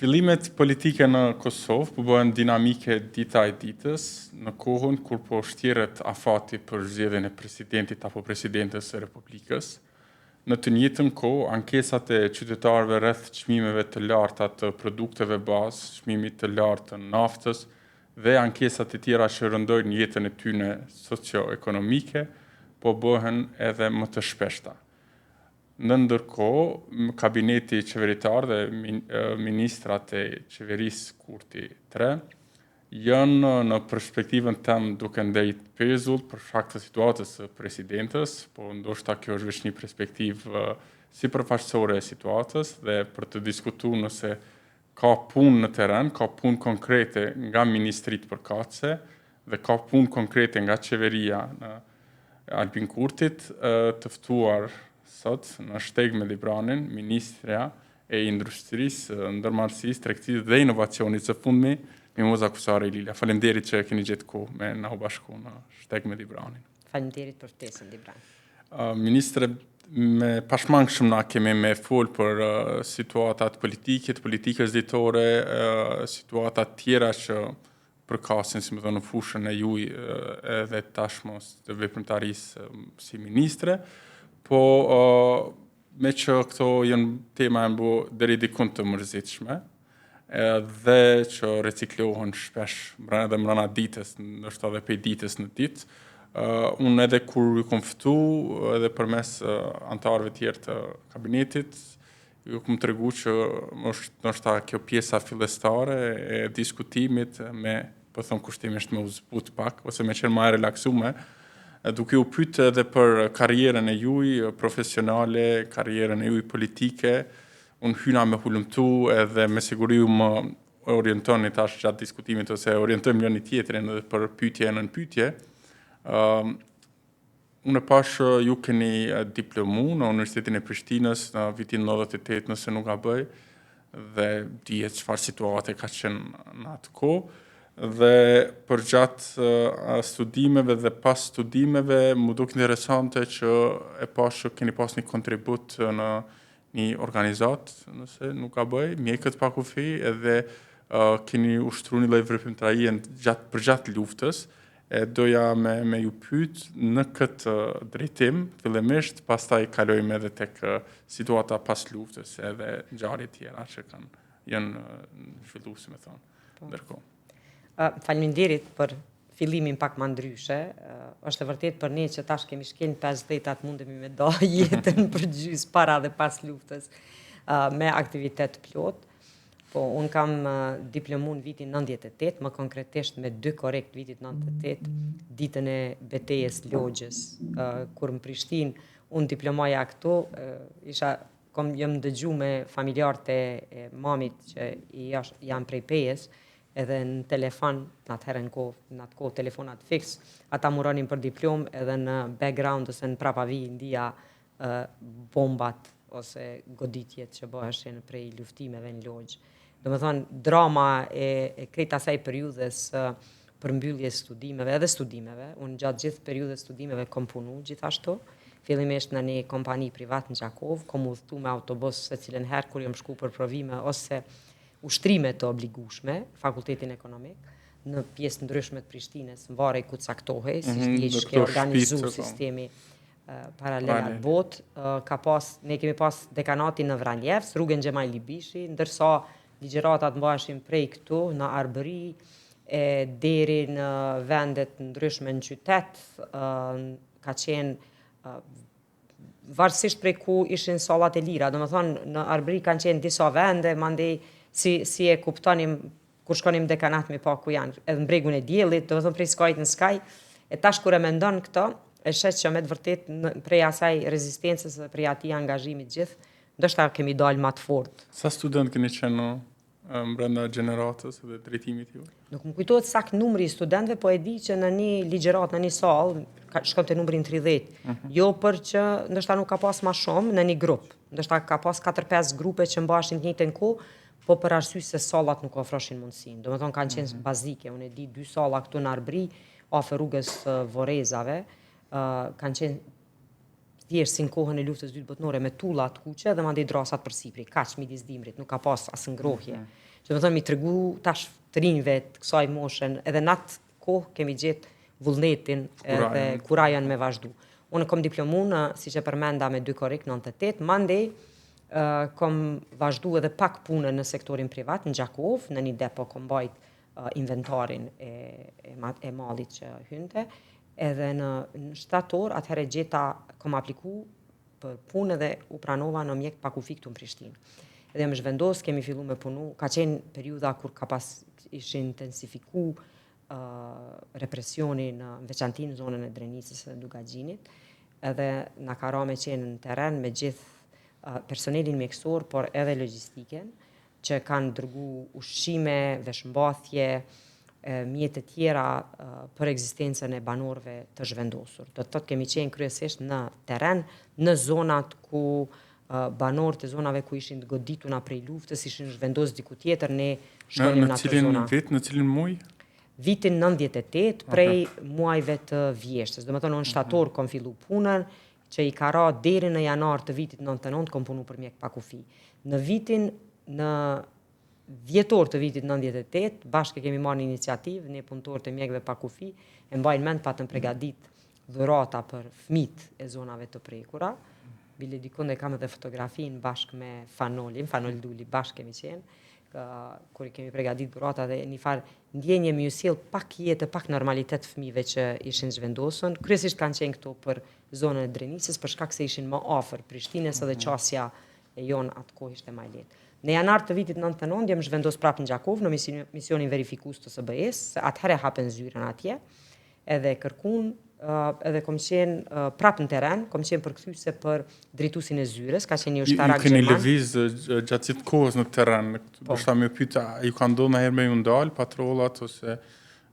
Zhvillimet politike në Kosovë po bëhen dinamike dita e ditës, në kohën kur po shtjerret afati për zgjedhjen e presidentit apo presidentes së Republikës. Në të njëjtën kohë, ankesat e qytetarëve rreth çmimeve të larta të produkteve bazë, çmimit të lartë të naftës dhe ankesat e tjera që rëndojnë jetën e tyne socio-ekonomike, po bëhen edhe më të shpeshta. Në ndërkohë, kabineti qeveritar dhe ministrat e qeverisë Kurti 3 janë në perspektivën tem duke ndejt pezull për shkak të situatës së presidentes, po ndoshta kjo është veç një perspektivë sipërfaqësore e situatës dhe për të diskutu nëse ka punë në terren, ka punë konkrete nga ministritë përkatëse dhe ka punë konkrete nga qeveria në Albin Kurtit, të ftuar sot në Shteg me Dibranin, ministrja e Industrisë, Ndërmarrësisë, Tregtisë dhe Inovacionit së fundmi, Mimoza Kusari Lila. Faleminderit që keni gjetë kohë me na u bashku në Shteg me Dibranin. Faleminderit për ftesën, Dibran. Ministre, me pashmangshëm na kemi me fol për situatat politike, të politikës ditore, situatat tjera që përkasin, si me thënë, në fushën e juj edhe tashmë të veprimtarisë si ministre, po me që këto janë tema janë bo deri dikun të mërzitshme, edhe që reciklohen shpesh mbrana edhe mbrana ditës, ndoshta edhe prej ditës në ditë. Uh, unë edhe kur ju kom ftu, edhe përmes uh, anëtarëve tjerë të kabinetit, ju kom tregu që është ndoshta kjo pjesa fillestare e diskutimit me, po thom kushtimisht me u zbut pak, ose me qenë ma e relaksume, duke u pyet edhe për karrierën e juj profesionale, karrierën e juj politike, unë hyna me hulumtu edhe me siguri ju më orientoni tash gjatë diskutimit ose orientojmë njëri tjetrin edhe për pyetje e nën pyetje. Ëm um, unë e pashë ju keni diplomu në Universitetin e Prishtinës në vitin 98 nëse nuk gaboj dhe dihet çfarë situate ka qenë në atë kohë dhe përgjatë studimeve dhe pas studimeve m'u duk interesante që e pashë që keni pas një kontribut në një organizatë, nëse nuk gaboj, Mjekët pa kufi, edhe uh, keni ushtru një lloj veprimtarie gjatë përgjatë luftës, e doja me me ju pyet në këtë drejtim fillimisht, pastaj kalojmë edhe tek situata pas luftës edhe ngjarje tjera që kanë janë zhvillu, si me thonë, po. ndërkohë. Uh, faleminderit për fillimin pak ma ndryshe. Uh, është e vërtet për ne që tash kemi shkel në 50-at mundemi me da jetën për gjys para dhe pas luftës uh, me aktivitet plot. Po, unë kam uh, diplomu në vitin 98, më konkretisht me 2 korrik të vitit 98, ditën e betejës Loxhës, uh, kur në Prishtinë unë diplomoja këtu, uh, isha kom jam dëgju me familjarët e, e mamit që i jash, janë prej Pejës, edhe në telefon, në atëherë në kohë, në atë kohë telefonat fiks, ata m'uronin për diplomë edhe në background ose në prapavijë ndija uh, bombat ose goditjet që bëheshin prej luftimeve në Loxhë. Domethonë, drama e, e krejt asaj periudhës uh, përmbylljes studimeve edhe studimeve, unë gjatë gjithë periudhës studimeve kom punu gjithashtu, fillimisht në një kompani privat në Gjakovë, kom udhëtu me autobus secilën herë kur jam shku për provime ose ushtrime të obligueshme, fakultetin ekonomik, në pjesë ndryshme të Prishtinës, varej ku caktohej, si mm -hmm, ishte organizu po. sistemi uh, paralel atë botë, uh, ka pas, ne kemi pas dekanatin në Vranjevc, rrugën Xhemajl Ibishi, ndërsa ligjëratat mbaheshin prej këtu në Arbëri e deri në vendet ndryshme në qytet, uh, ka qenë uh, varësisht prej ku ishin sallat e lira. Domethonë, në Arbëri kanë qenë disa vende, mandej si, si e kuptonim kur shkonim dekanat me pa ku janë, edhe në bregun e diellit, domethonë prej skajit në skaj, e tash kur e mendon këto, e sheh që me të vërtet në, prej asaj rezistencës dhe prej atij angazhimit gjithë, ndoshta kemi dalë ma të fortë. Sa student keni qenë në brenda gjeneratës dhe drejtimit ju? Nuk më kujtohet sakt numri i studentëve, po e di që në një ligjëratë, në një sallë, shkonte numri në 30. Uh mhm. -huh. Jo për që ndoshta nuk ka pas ma shumë në një grup. Ndoshta ka pas 4-5 grupe që mbaheshin të njëjtën kohë, po për arsye se sallat nuk ofroshin mundësinë. Domethonë kanë qenë uh mhm. -huh. bazike, unë e di dy salla këtu në Arbri, afër rrugës Vorezave, uh, kanë qenë thjesht si në kohën e luftës dytë botërore me tulla të kuqe dhe mandej drasat përsipri, kaq midis dimrit, nuk ka pas as ngrohje. Mm -hmm. Që do me thonë, mi tregu tash të rinjve të kësaj moshe, edhe në atë kohë kemi gjetë vullnetin edhe kurajon me vazhdu. Unë kom diplomu në, siç e përmenda, me 2 korrik 98, mandej uh, kom vazhdu edhe pak punë në sektorin privat, në Gjakovë, në një depo kom mbajt uh, inventarin e, e, e mallit që hynte, edhe në, në shtator, atëherë gjeta, kom apliku për punë edhe u pranova në Mjekë pa Kufi këtu në Prishtinë. Edhe jam zhvendos, kemi fillu me punu, ka qenë periudha kur ka pas ish intensifiku uh, represioni në veçanti në zonën e Drenicës dhe Dukagjinit, edhe na ka ra me qenë në terren me gjithë uh, personelin mjekësor, por edhe logjistiken, që kanë dërgu ushqime, veshmbathje, mjete tjera për ekzistencën e banorëve të zhvendosur. Do të thotë kemi qenë kryesisht në terren, në zonat ku banorët e zonave ku ishin të godituna prej luftës, ishin zhvendos diku tjetër, ne shkonim në, në ato zona. Në cilin vit, në cilin muaj? Vitin 98, prej okay. muajve të vjeshtës. Domethënë, në mhm. shtator kom fillu punën, që i ka ra deri në janar të vitit 99 kom punu për Mjekë pa Kufi. Në vitin në dhjetor të vitit 98, bashkë kemi marrë një iniciativë, ne punëtorët e Mjekëve pa Kufi, e mbaj mend patëm pregadit dhurata për fmijt e zonave të prekura. Bile dikund e kam edhe fotografinë bashkë me Fanolin, Fanol Duli, bashkë kemi qenë, kur i kemi pregadit dhurata dhe një farë ndjenje me ju sjell pak jetë, pak normalitet fëmijëve që ishin zhvendosun. Kryesisht kanë qenë këto për zonën e Drenicës, për shkak se ishin më afër Prishtinës edhe mhm. qasja e jonë atë kohë ishte më e lehtë. Në janar të vitit 99 jam zhvendos prapë në Gjakovë në misionin verifikues të OSBE-së, se atëherë hapen zyrën atje, edhe kërkun edhe kom qenë prapë në terren, kom qenë përkthyese për drejtuesin e zyrës, ka qenë një ushtarak gjerman. Ju keni lëviz gjatë gjithë kohës në terren, po. Do me pyet, a ju ka ndodhur ndonjëherë me ju ndal patrollat ose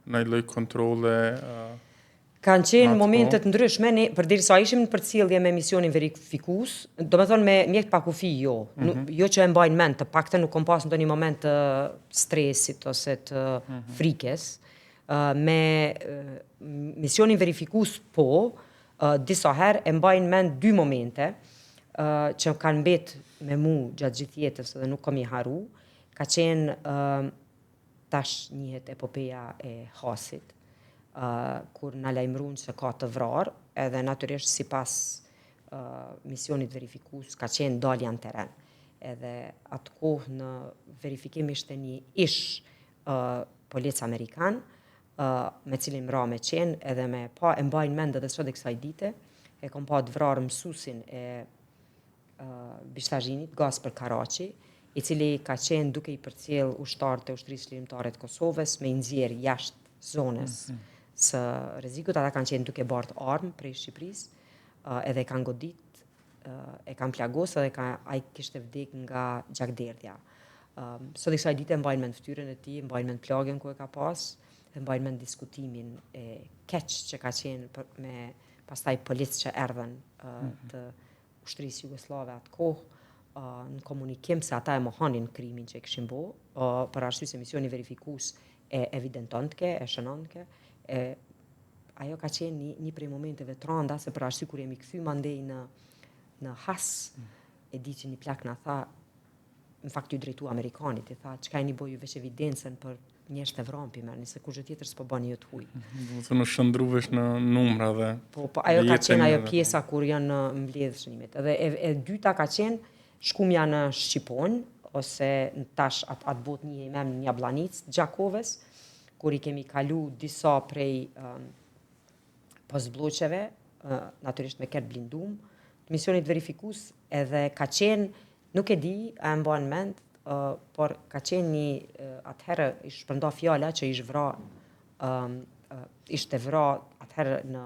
ndonjë lloj kontrolle? Kanë qenë momente të ndryshme, ne përderisa ishim në përcjellje me misionin verifikues, domethënë me Mjekët pa Kufi jo, mm -hmm. jo që e mbaj mend, të paktën nuk kom pas ndonjë moment të stresit ose të mm -hmm. frikës. Me misionin verifikues po, disa herë e mbaj mend dy momente që kanë mbet me mu gjatë gjithë jetës dhe nuk kom i harru, ka qenë tash njihet epopeja e Hasit, kur na lajmërun se ka të vrarë, edhe natyrisht sipas misionit verifikues ka qenë dalja në terren. Edhe atë kohë në verifikim ishte një ish polic amerikan, me cilin m'ra me qenë edhe me pa, e mbaj mend edhe sot e kësaj dite, e kom pa të vrarë mësusin e Bishtazhinit, Gaspër Karaçi, i cili ka qenë duke i përcjell ushtarët e Ushtrisë Çlirimtare të Kosovës me i nxjerr jashtë zonës mm -hmm. së rrezikut, ata kanë qenë duke bart armë prej Shqipërisë, edhe e kanë godit, e kanë plagos edhe ka ai kishte vdek nga gjakderdhja. Um, sot e kësaj dite mbaj mend fytyrën e tij, mbaj mend plagën ku e ka pas, dhe mbaj mend diskutimin e keq që ka qenë për, me pastaj policë që erdhën uh, mm -hmm. të ushtrisë jugosllave atë kohë në komunikim se ata e mohonin krimin që e kishin bo, për arsye se misioni verifikues e evidentontke, e shënontke, e ajo ka qenë një, një prej momenteve të randa, se për arsye kur jemi kthy mandej në, në Has, e di që një plak na tha, në fakt ju drejtu amerikanit, i tha, çka jeni bo ju veç evidencën për njerëz të vramë pi merrni, se kurgjë tjetër s'po bani ju të huj. Domethënë u shndërru veç në numra dhe... Po, po, ajo ka qenë ajo pjesa kur janë në mbledhë shënimet. Edhe e, e dyta ka qenë shkumja në Shqiponjë, ose në tash atë at botë njihej me emrin Jabllanicë, Gjakovës, kur i kemi kalu disa prej um, postblloqeve, uh, natyrisht me kerr blindum, të misionit verifikues edhe ka qenë Nuk e di a e mban mend, uh, por ka qenë një uh, atëherë ish shpërnda fjala që ish vra um, uh, ishte vra atëherë në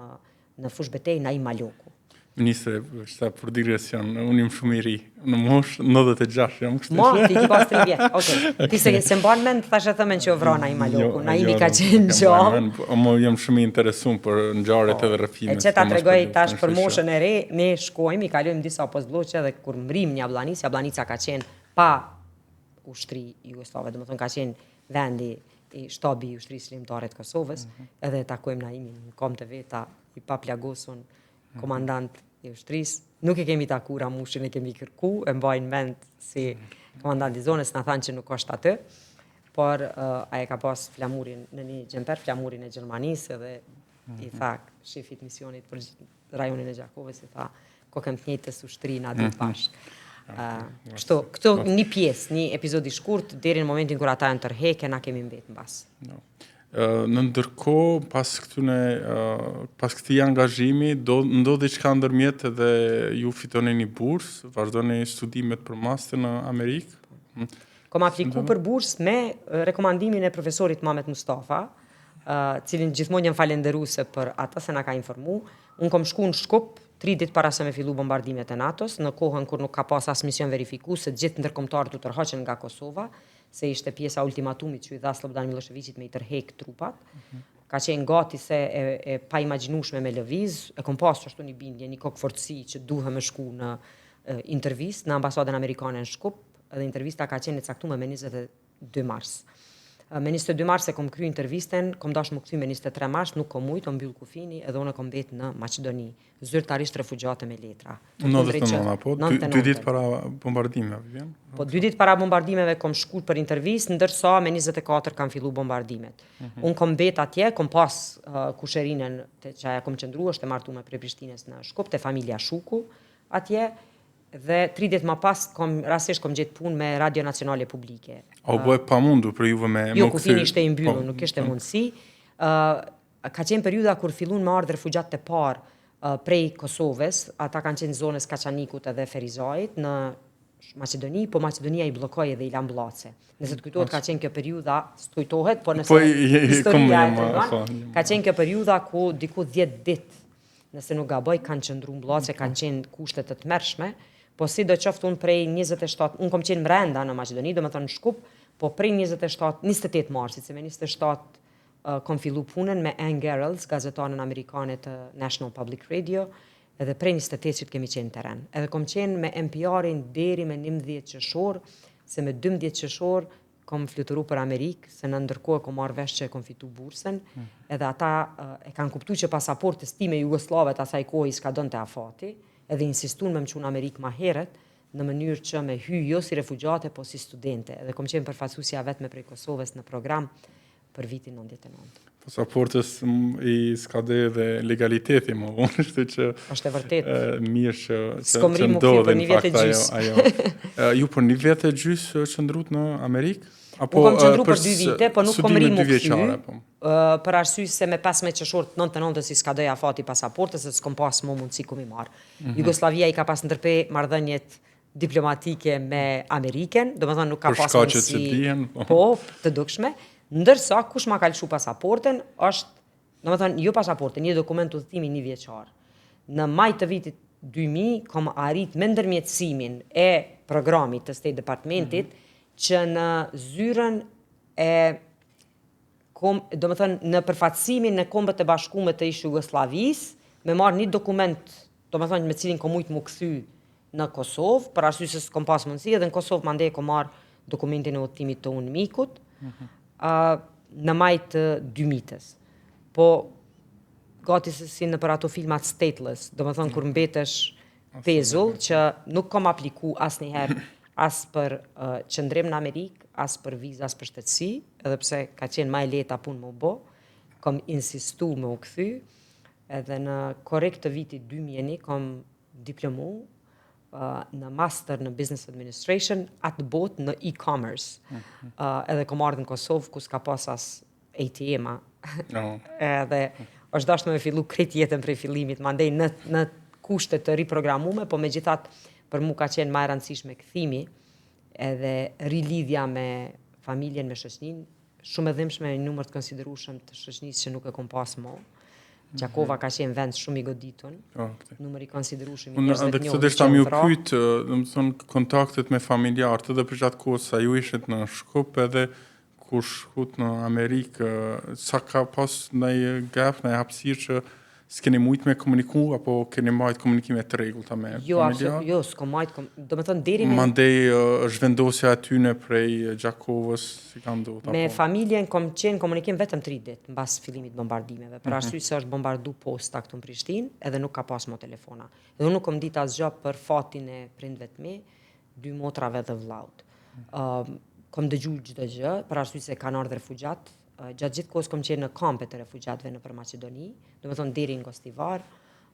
në fushëbetejë Naim Maloku. Ministre, është për digresion, unë jam shumë i ri, në moshë 96 jam kështu. Mo, ti ki pas 3 vjet. Okej. Okay. Ti s'e s'e mban mend thashë thëmën që u vra Naim Maloku. Jo, Naimi jo, ka qenë gjallë. Po mo jam shumë i interesuar për ngjarjet po, edhe rrëfimet. E që ta tregoj tash për moshën e re, ne shkojmë, i kalojmë disa postblloqe dhe kur mrrim në Jabllanicë, Jabllanica ka qenë pa ushtri jugosllave, domethënë ka qenë vendi i shtabi i ushtrisë çlirimtare të Kosovës, mm -hmm. edhe takojmë Naimin në kom të veta, i paplagosun, mhm. komandant i ushtrisë. Nuk e kemi taku Ramushin, e kemi kërku, e mbajnë mend si mhm. komandant i zonës, na thanë që nuk është aty. Por uh, ai e ka pas flamurin në një xhemper, flamurin e Gjermanisë edhe mm -hmm. i mhm. tha shefit misionit për rajonin e Gjakovës, i tha, kokem të njëjtës ushtri na dy mhm. bashkë. Uh, kështu, këto një pjesë, një epizod i shkurt, deri në momentin kur ata janë tërheke, na kemi mbet mbas. No. Në ndërkohë, pas këtyne, pas këtij angazhimi, do, ndodh diçka ndërmjet edhe ju fitoni një bursë, vazhdoni studimet për master në Amerikë. Hm. Kom apliku për bursë me rekomandimin e profesorit Mamet Mustafa, cilin gjithmonë jam falenderuse për ata se na ka informu. Unë kom shku në Shkup, tri ditë para se me fillu bombardimet e NATO-s, në kohën kur nuk ka pas as mision verifiku, se gjithë ndërkombëtarët u tërhoqën nga Kosova, se ishte pjesa e ultimatumit që i dha Slobodan Millosheviqit me i tërhek trupat. Mm -hmm. Ka qenë gati se e, e paimagjinueshme me lëviz, e kom pas ashtu një bindje, një kokëfortësi që duhe me shku në e, intervistë në ambasadën amerikane në Shkup, edhe intervista ka qenë e caktuar me 22 mars. Me 22 mars e kom kry intervisten, kom dash me u kthy me 23 mars, nuk kom mujt, u mbyll kufini edhe unë kom mbet në Maqedoni. zyrtarisht refugjate me letra. 99, po, dy, dy ditë para bombardimeve, vjen? Po, dy ditë para bombardimeve kom shku për intervistë, ndërsa me 24 kanë fillu bombardimet. Mm -hmm. Unë kom mbet atje, kom pas uh, kusherinën te që aja kom qëndru, është e martume prej Prishtinës në Shkup, te familja Shuku atje, dhe tri ditë ma pas kom, rastisht kom gjetë punë me Radio Nacionale Publike. A u bë e pamundur për juve me Jo, kufini ishte i mbyllur, po, nuk ishte po. mundësi. Uh, Ka qenë periudha kur fillun me ardhë refugjatët e parë prej Kosovës, ata kanë qenë zonës Kaçanikut edhe Ferizajit në Maqedoni, po Maqedonia i bllokoi edhe i la n'Bllace. Nëse të kujtohet ka qenë kjo periudha, s'të kujtohet, po nëse po, historia e tregon, po, ka qenë kjo periudha ku diku 10 ditë, nëse nuk gaboj, kanë qëndru në Bllace, kanë qenë kushte të tmerrshme, po sido qoftë unë prej 27, unë kom qenë mrenda në Maqedoni, domethënë në Shkup, po prej 27, 28 marsit, se me 27 Kom fillu punën me Ann Garrels, gazetaren amerikane të National Public Radio, edhe prej 28-shit kemi qenë në terren. Edhe kom qenë me NPR-in deri me 11 qershor, se me 12 qershor kom fluturu për Amerikë, se në ndërkohë kom marrë vesh që e kom fitu bursën, mm. edhe ata e kanë kuptu që pasaportës time jugosllave të asaj kohe i skadonte afati, edhe insistun me më çu në Amerikë ma herët, në mënyrë që me hy jo si refugjate, po si studente. Edhe kom qenë përfaqësuesja vetme prej Kosovës në program për vitin 99. Pasaportës i skadoi edhe legaliteti më vonë, kështu që është e vërtetë. Mirë që që, që ndodhi në fakt ajo ajo. Ju për një vjet e gjysë qëndrut në Amerikë? Apo Unë kom qëndru për dy vite, po nuk kom mri m'u kthy. Po. Për arsye se me 15 qershor të 99-ës i skadoi afati pasaportës, se s'kom pas më mundësi ku mi marr. Mm -hmm. Jugosllavia i ka pas ndërpre marrëdhëniet diplomatike me Amerikën, domethënë nuk ka pas mundësi. Për dihen, po. po, të dukshme. Ndërsa kush ma ka lëshu pasaportën është, domethënë jo pasaportën, një dokument udhëtimi një vjeçar. Në maj të vitit 2000 kom arrit me ndërmjetësimin e programit të State Departmentit mm -hmm. që në zyrën e kom, domethënë në përfaqësimin në Kombet e Bashkume të ish Jugosllavisë, me marrë një dokument, domethënë me cilin kom mujtë m'u kthy në Kosovë, për arsye se s'kom pas mundësi, edhe në Kosovë mandej kom marrë dokumentin e udhëtimit të UNMIK-ut, mm -hmm. uh, në maj të 2000-ës. Po, gati se si nëpër ato filmat stateless, domethënë kur mbetesh pezull, që nuk kom apliku asnjëherë as për uh, qëndrim në Amerikë, as për vizë, as për shtetësi, edhe pse ka qenë ma e lehta punë me u bo, kom insistu me u kthy, edhe në korrik të vitit 2001 kom diplomu uh, në master në business administration, atëbotë në e-commerce. Mm -hmm. uh, edhe kom ardhë në Kosovë, ku s'ka pas as ATM-a. No. edhe është dashtë me fillu krejt jetën prej fillimit, mandej në, në kushte të riprogramume, po megjithatë për mu ka qenë ma e rëndësishme kthimi edhe rilidhja me familjen, me shoqëninë, shumë e dhimbshme një numër të konsiderueshëm të shoqënisë që nuk e kom pas mo. Gjakova mm -hmm. ka qenë vend shumë i goditun. Oh, okay. Numër i konsiderueshëm i njerëzve të njohur. Unë deshta me ju pyet, domethënë kontaktet me familjarët edhe përgjatë kohës sa ju ishit në Shkup edhe kur shkut në Amerikë, sa ka pas naj gap, naj hapësirë që s'keni mujt me komuniku, apo keni majt komunikime të rregullta me jo, familjarë? Jo, s'kom majt, kom, domethënë deri me... Mandej zhvendosja e tyne prej Gjakovës, si ka ndodhur? Me familjen kom qenë komunikim vetëm 3 ditë mbas fillimit bombardimeve, për mm -hmm. arsye se është bombardu posta këtu në Prishtinë, edhe nuk ka pas mo telefona. Dhe unë nuk kom ditë asgjë për fatin e prindve të mi, dy motrave dhe vllaut. Uh, Kom dëgju çdo gjë, për arsye se kanë ardhur refugjat. Gjatë gjithë kohës kom qenë në kampe të refugjatëve nëpër Maqedoni, domethonë deri në Gostivar,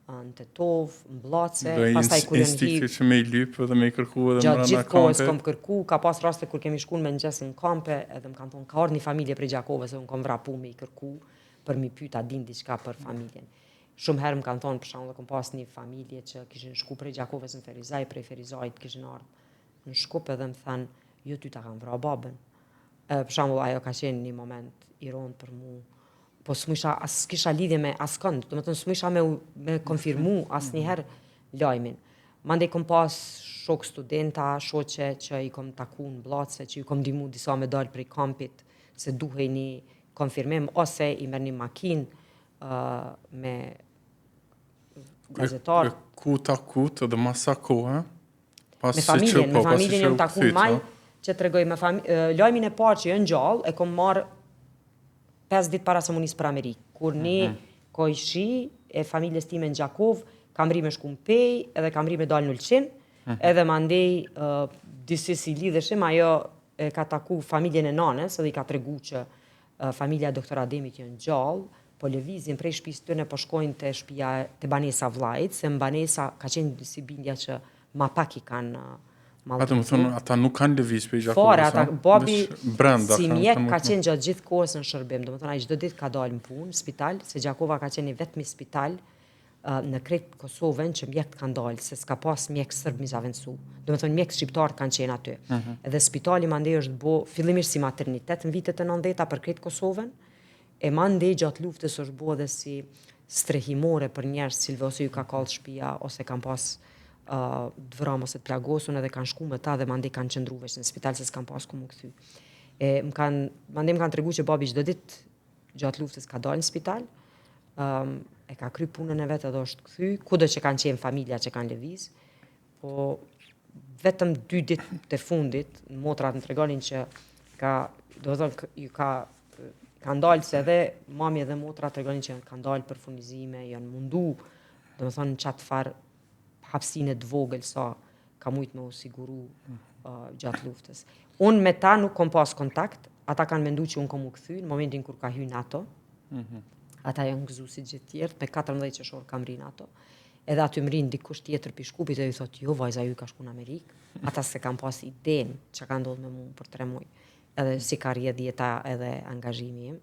në Tetovë, në Bllace, pastaj kur janë hi... që me i lypë dhe me i kërku edhe mrena Gjatë gjithë kohës kom kërku, ka pas raste kur kemi shku në mëngjes në kampe, edhe më kanë thonë, ka ardhë një familje prej Gjakovës, e unë kom vrapu me i kërku, për mi pyt a din diçka për familjen. Shumë herë më kanë thonë, për shembull, kom pas një familje që kishin shku prej Gjakovës në Ferizaj, prej Ferizajt kishin ardhë në Shkup edhe më thanë, jo ty ta kanë vra babën. Edhe për shembull, ajo ka qenë një moment i rëndë për mu, po s'mujsha, as kisha lidhje me askënd, domethonë s'mujsha me, me konfirmu asnjëherë lajmin. Mandej kom pas shok studenta, shoqe që i kom taku në Bllace, që i kom ndihmu disa me dalë prej kampit, se duhej një konfirmim, ose i merr një makinë uh, me gazetar. E, e, ku takut edhe mas sa kohe? Pas me familjen, me po, familjen jam taku në maj, që tregoj me familjen, lajmin e parë që janë gjallë, e kom marrë 5 ditë para se m'u nis për Amerikë. Kur një mm -hmm. kojshi e familjes time në Gjakovë, ka mri me shku në Pejë, edhe ka mri me dalë në Ulqin, mm -hmm. edhe mandej, uh, disi si lidheshim, ajo e ka taku familjen e nanës, edhe i ka tregu që uh, familja e doktor Ademit janë gjallë, po lëvizin prej shtëpisë tyne po shkojnë te shtëpia te banesa vllait, se në banesa ka qenë si bindja që ma pak i kanë maltretu. A domethonë, ata nuk kanë lëviz prej Gjakovës, Fare, ata, babi, brenda, si mjek ka qenë gjatë gjithë kohës në shërbim, domethonë, ai çdo ditë ka dalë në punë, në spital, se Gjakova ka qenë i vetmi spital në krejt Kosovën që mjekët kanë dalë, se s'ka pas mjek sërb mi zavendësu. Domethonë, mjekët shqiptarë kanë qenë aty. Uh mhm. -huh. Edhe spitali mandej është bo fillimisht si maternitet në vitet e 90-ta për krejt Kosovën, E mandej gjatë luftës është bo edhe si strehimore për njerëz cilëve ose ju ka kallë shpia ose kanë pas uh, të vramë ose të plagosun edhe kanë shku me ta dhe mandej kanë qëndru veç në spital se s'kanë pas ku mu kthy. E më kanë, mandej më kanë tregu që babi çdo ditë gjatë luftës ka dalë në spital, um, e ka kry punën e vet edhe është kthy, kudo që kanë qenë familja që kanë lëviz, Po vetëm dy ditë të fundit, motrat më tregonin që ka, domethonë, ju ka kanë dalë se edhe mami edhe motra tregonin që kanë dalë për furnizime, janë mundu, domethonë në qatë farë hapsine të vogël sa ka mujtë me u siguru uh, gjatë luftës. Unë me ta nuk kom pas kontakt, ata kanë mendu që unë kom u kthy në momentin kur ka hy NATO. Mm -hmm. Ata janë gëzu si gjithë tjerët, me 14 qershor ka mri NATO. Edhe aty mrin dikush tjetër pi Shkupit e ju thot, jo vajza ju ka shku në Amerikë. Ata s'e kanë pas idenë që ka ndodhë me mu për tre muj. Edhe si ka rrjedh jeta edhe angazhimi im.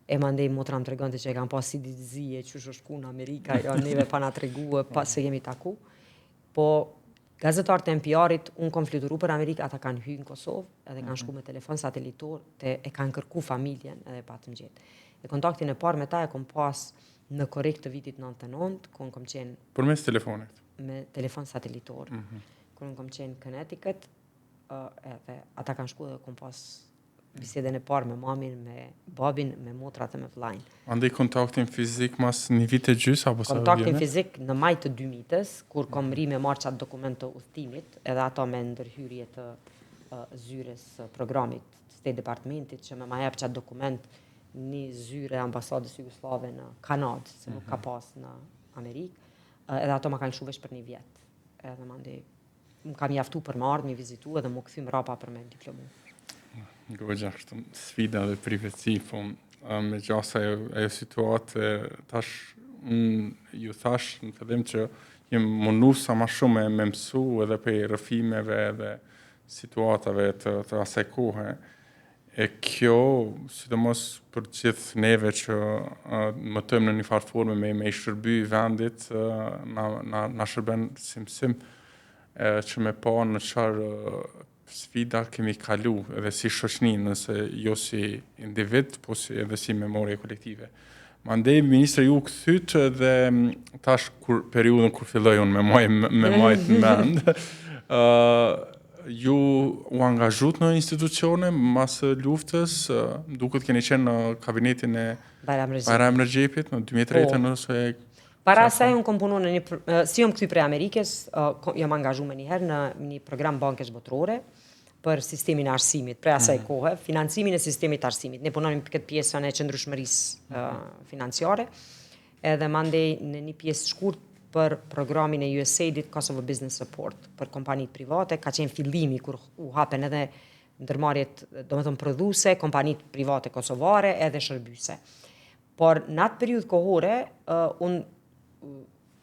E mandej motra më tregonte që e kanë pas si ditë zie qysh është shku në Amerikë, jo neve pa na tregue, pa se jemi taku. Po gazetarët e NPR-it, unë kom fluturu për Amerikë, ata kanë hy në Kosovë, edhe kanë shku me telefon satelitor, te, e kanë kërku familjen edhe patëm gjetë. E kontaktin e parë me ta e kom pas në korrik të vitit 99, ku unë kom qenë... Përmes telefonit? Me telefon satelitor. Mm -hmm. Kur unë kom qenë në Connecticut, uh, edhe ata kanë shku dhe kom pas bisedën e parë me mamin, me babin, me motrat dhe me vllajn. Andej kontaktin fizik mas një vit e gjysë, apo sa Kontaktin fizik në maj të 2000-ës, kur kom mri me marrë qatë dokument të udhëtimit, edhe ato me ndërhyrje të uh, zyrës programit të State Departmentit, që me ma jep qatë dokument një zyre ambasadës Jugosllave në Kanadë, se nuk ka mhm. pas në Amerikë, edhe ato ma kanë lëshu veç për një vjet. Edhe mandej më ka mjaftu për me ardhë, me vizitu edhe m'u kthy mrapa për me diplomu. Goxha kështu sfida dhe peripeci, po me gjasa ajo, ajo situatë, tash unë ju thash në fillim që jem mundu sa ma shumë me mësu edhe prej rrëfimeve edhe situatave të, të asaj kohe. E kjo, sidomos për gjithë neve që uh, mëtojmë në një farë forme me, me i shërby vendit, uh, na, na, na shërben si mësim e, që me pa në çfarë sfida kemi kalu edhe si shoqni, nëse jo si individ, po si edhe si memorie kolektive. Mandej, ministre, ju kthyt edhe tash kur periudhën kur filloj unë me maj, me majt në mend, uh, ju u angazhut në institucione mas luftës, uh, duket keni qenë në kabinetin e Bajram Rexhepit, Bajram Rexhepit në 2003 po. nëse Para asaj unë kom punu në një, si jom kthy prej Amerikës, jam angazhu menjëherë në një program Bankës Botërore për sistemin e arsimit, prej asaj mm -hmm. kohe, financimin e sistemit të arsimit. Ne punonim për këtë pjesën e qëndrueshmërisë mm -hmm. financiare, edhe mandej në një pjesë shkurt për programin e USAID-it Kosovo Business Support për kompanitë private, ka qenë fillimi kur u hapen edhe ndërmarrjet, domethënë prodhuese, kompanitë private kosovare edhe shërbyse. Por në atë periudhë kohore, uh, unë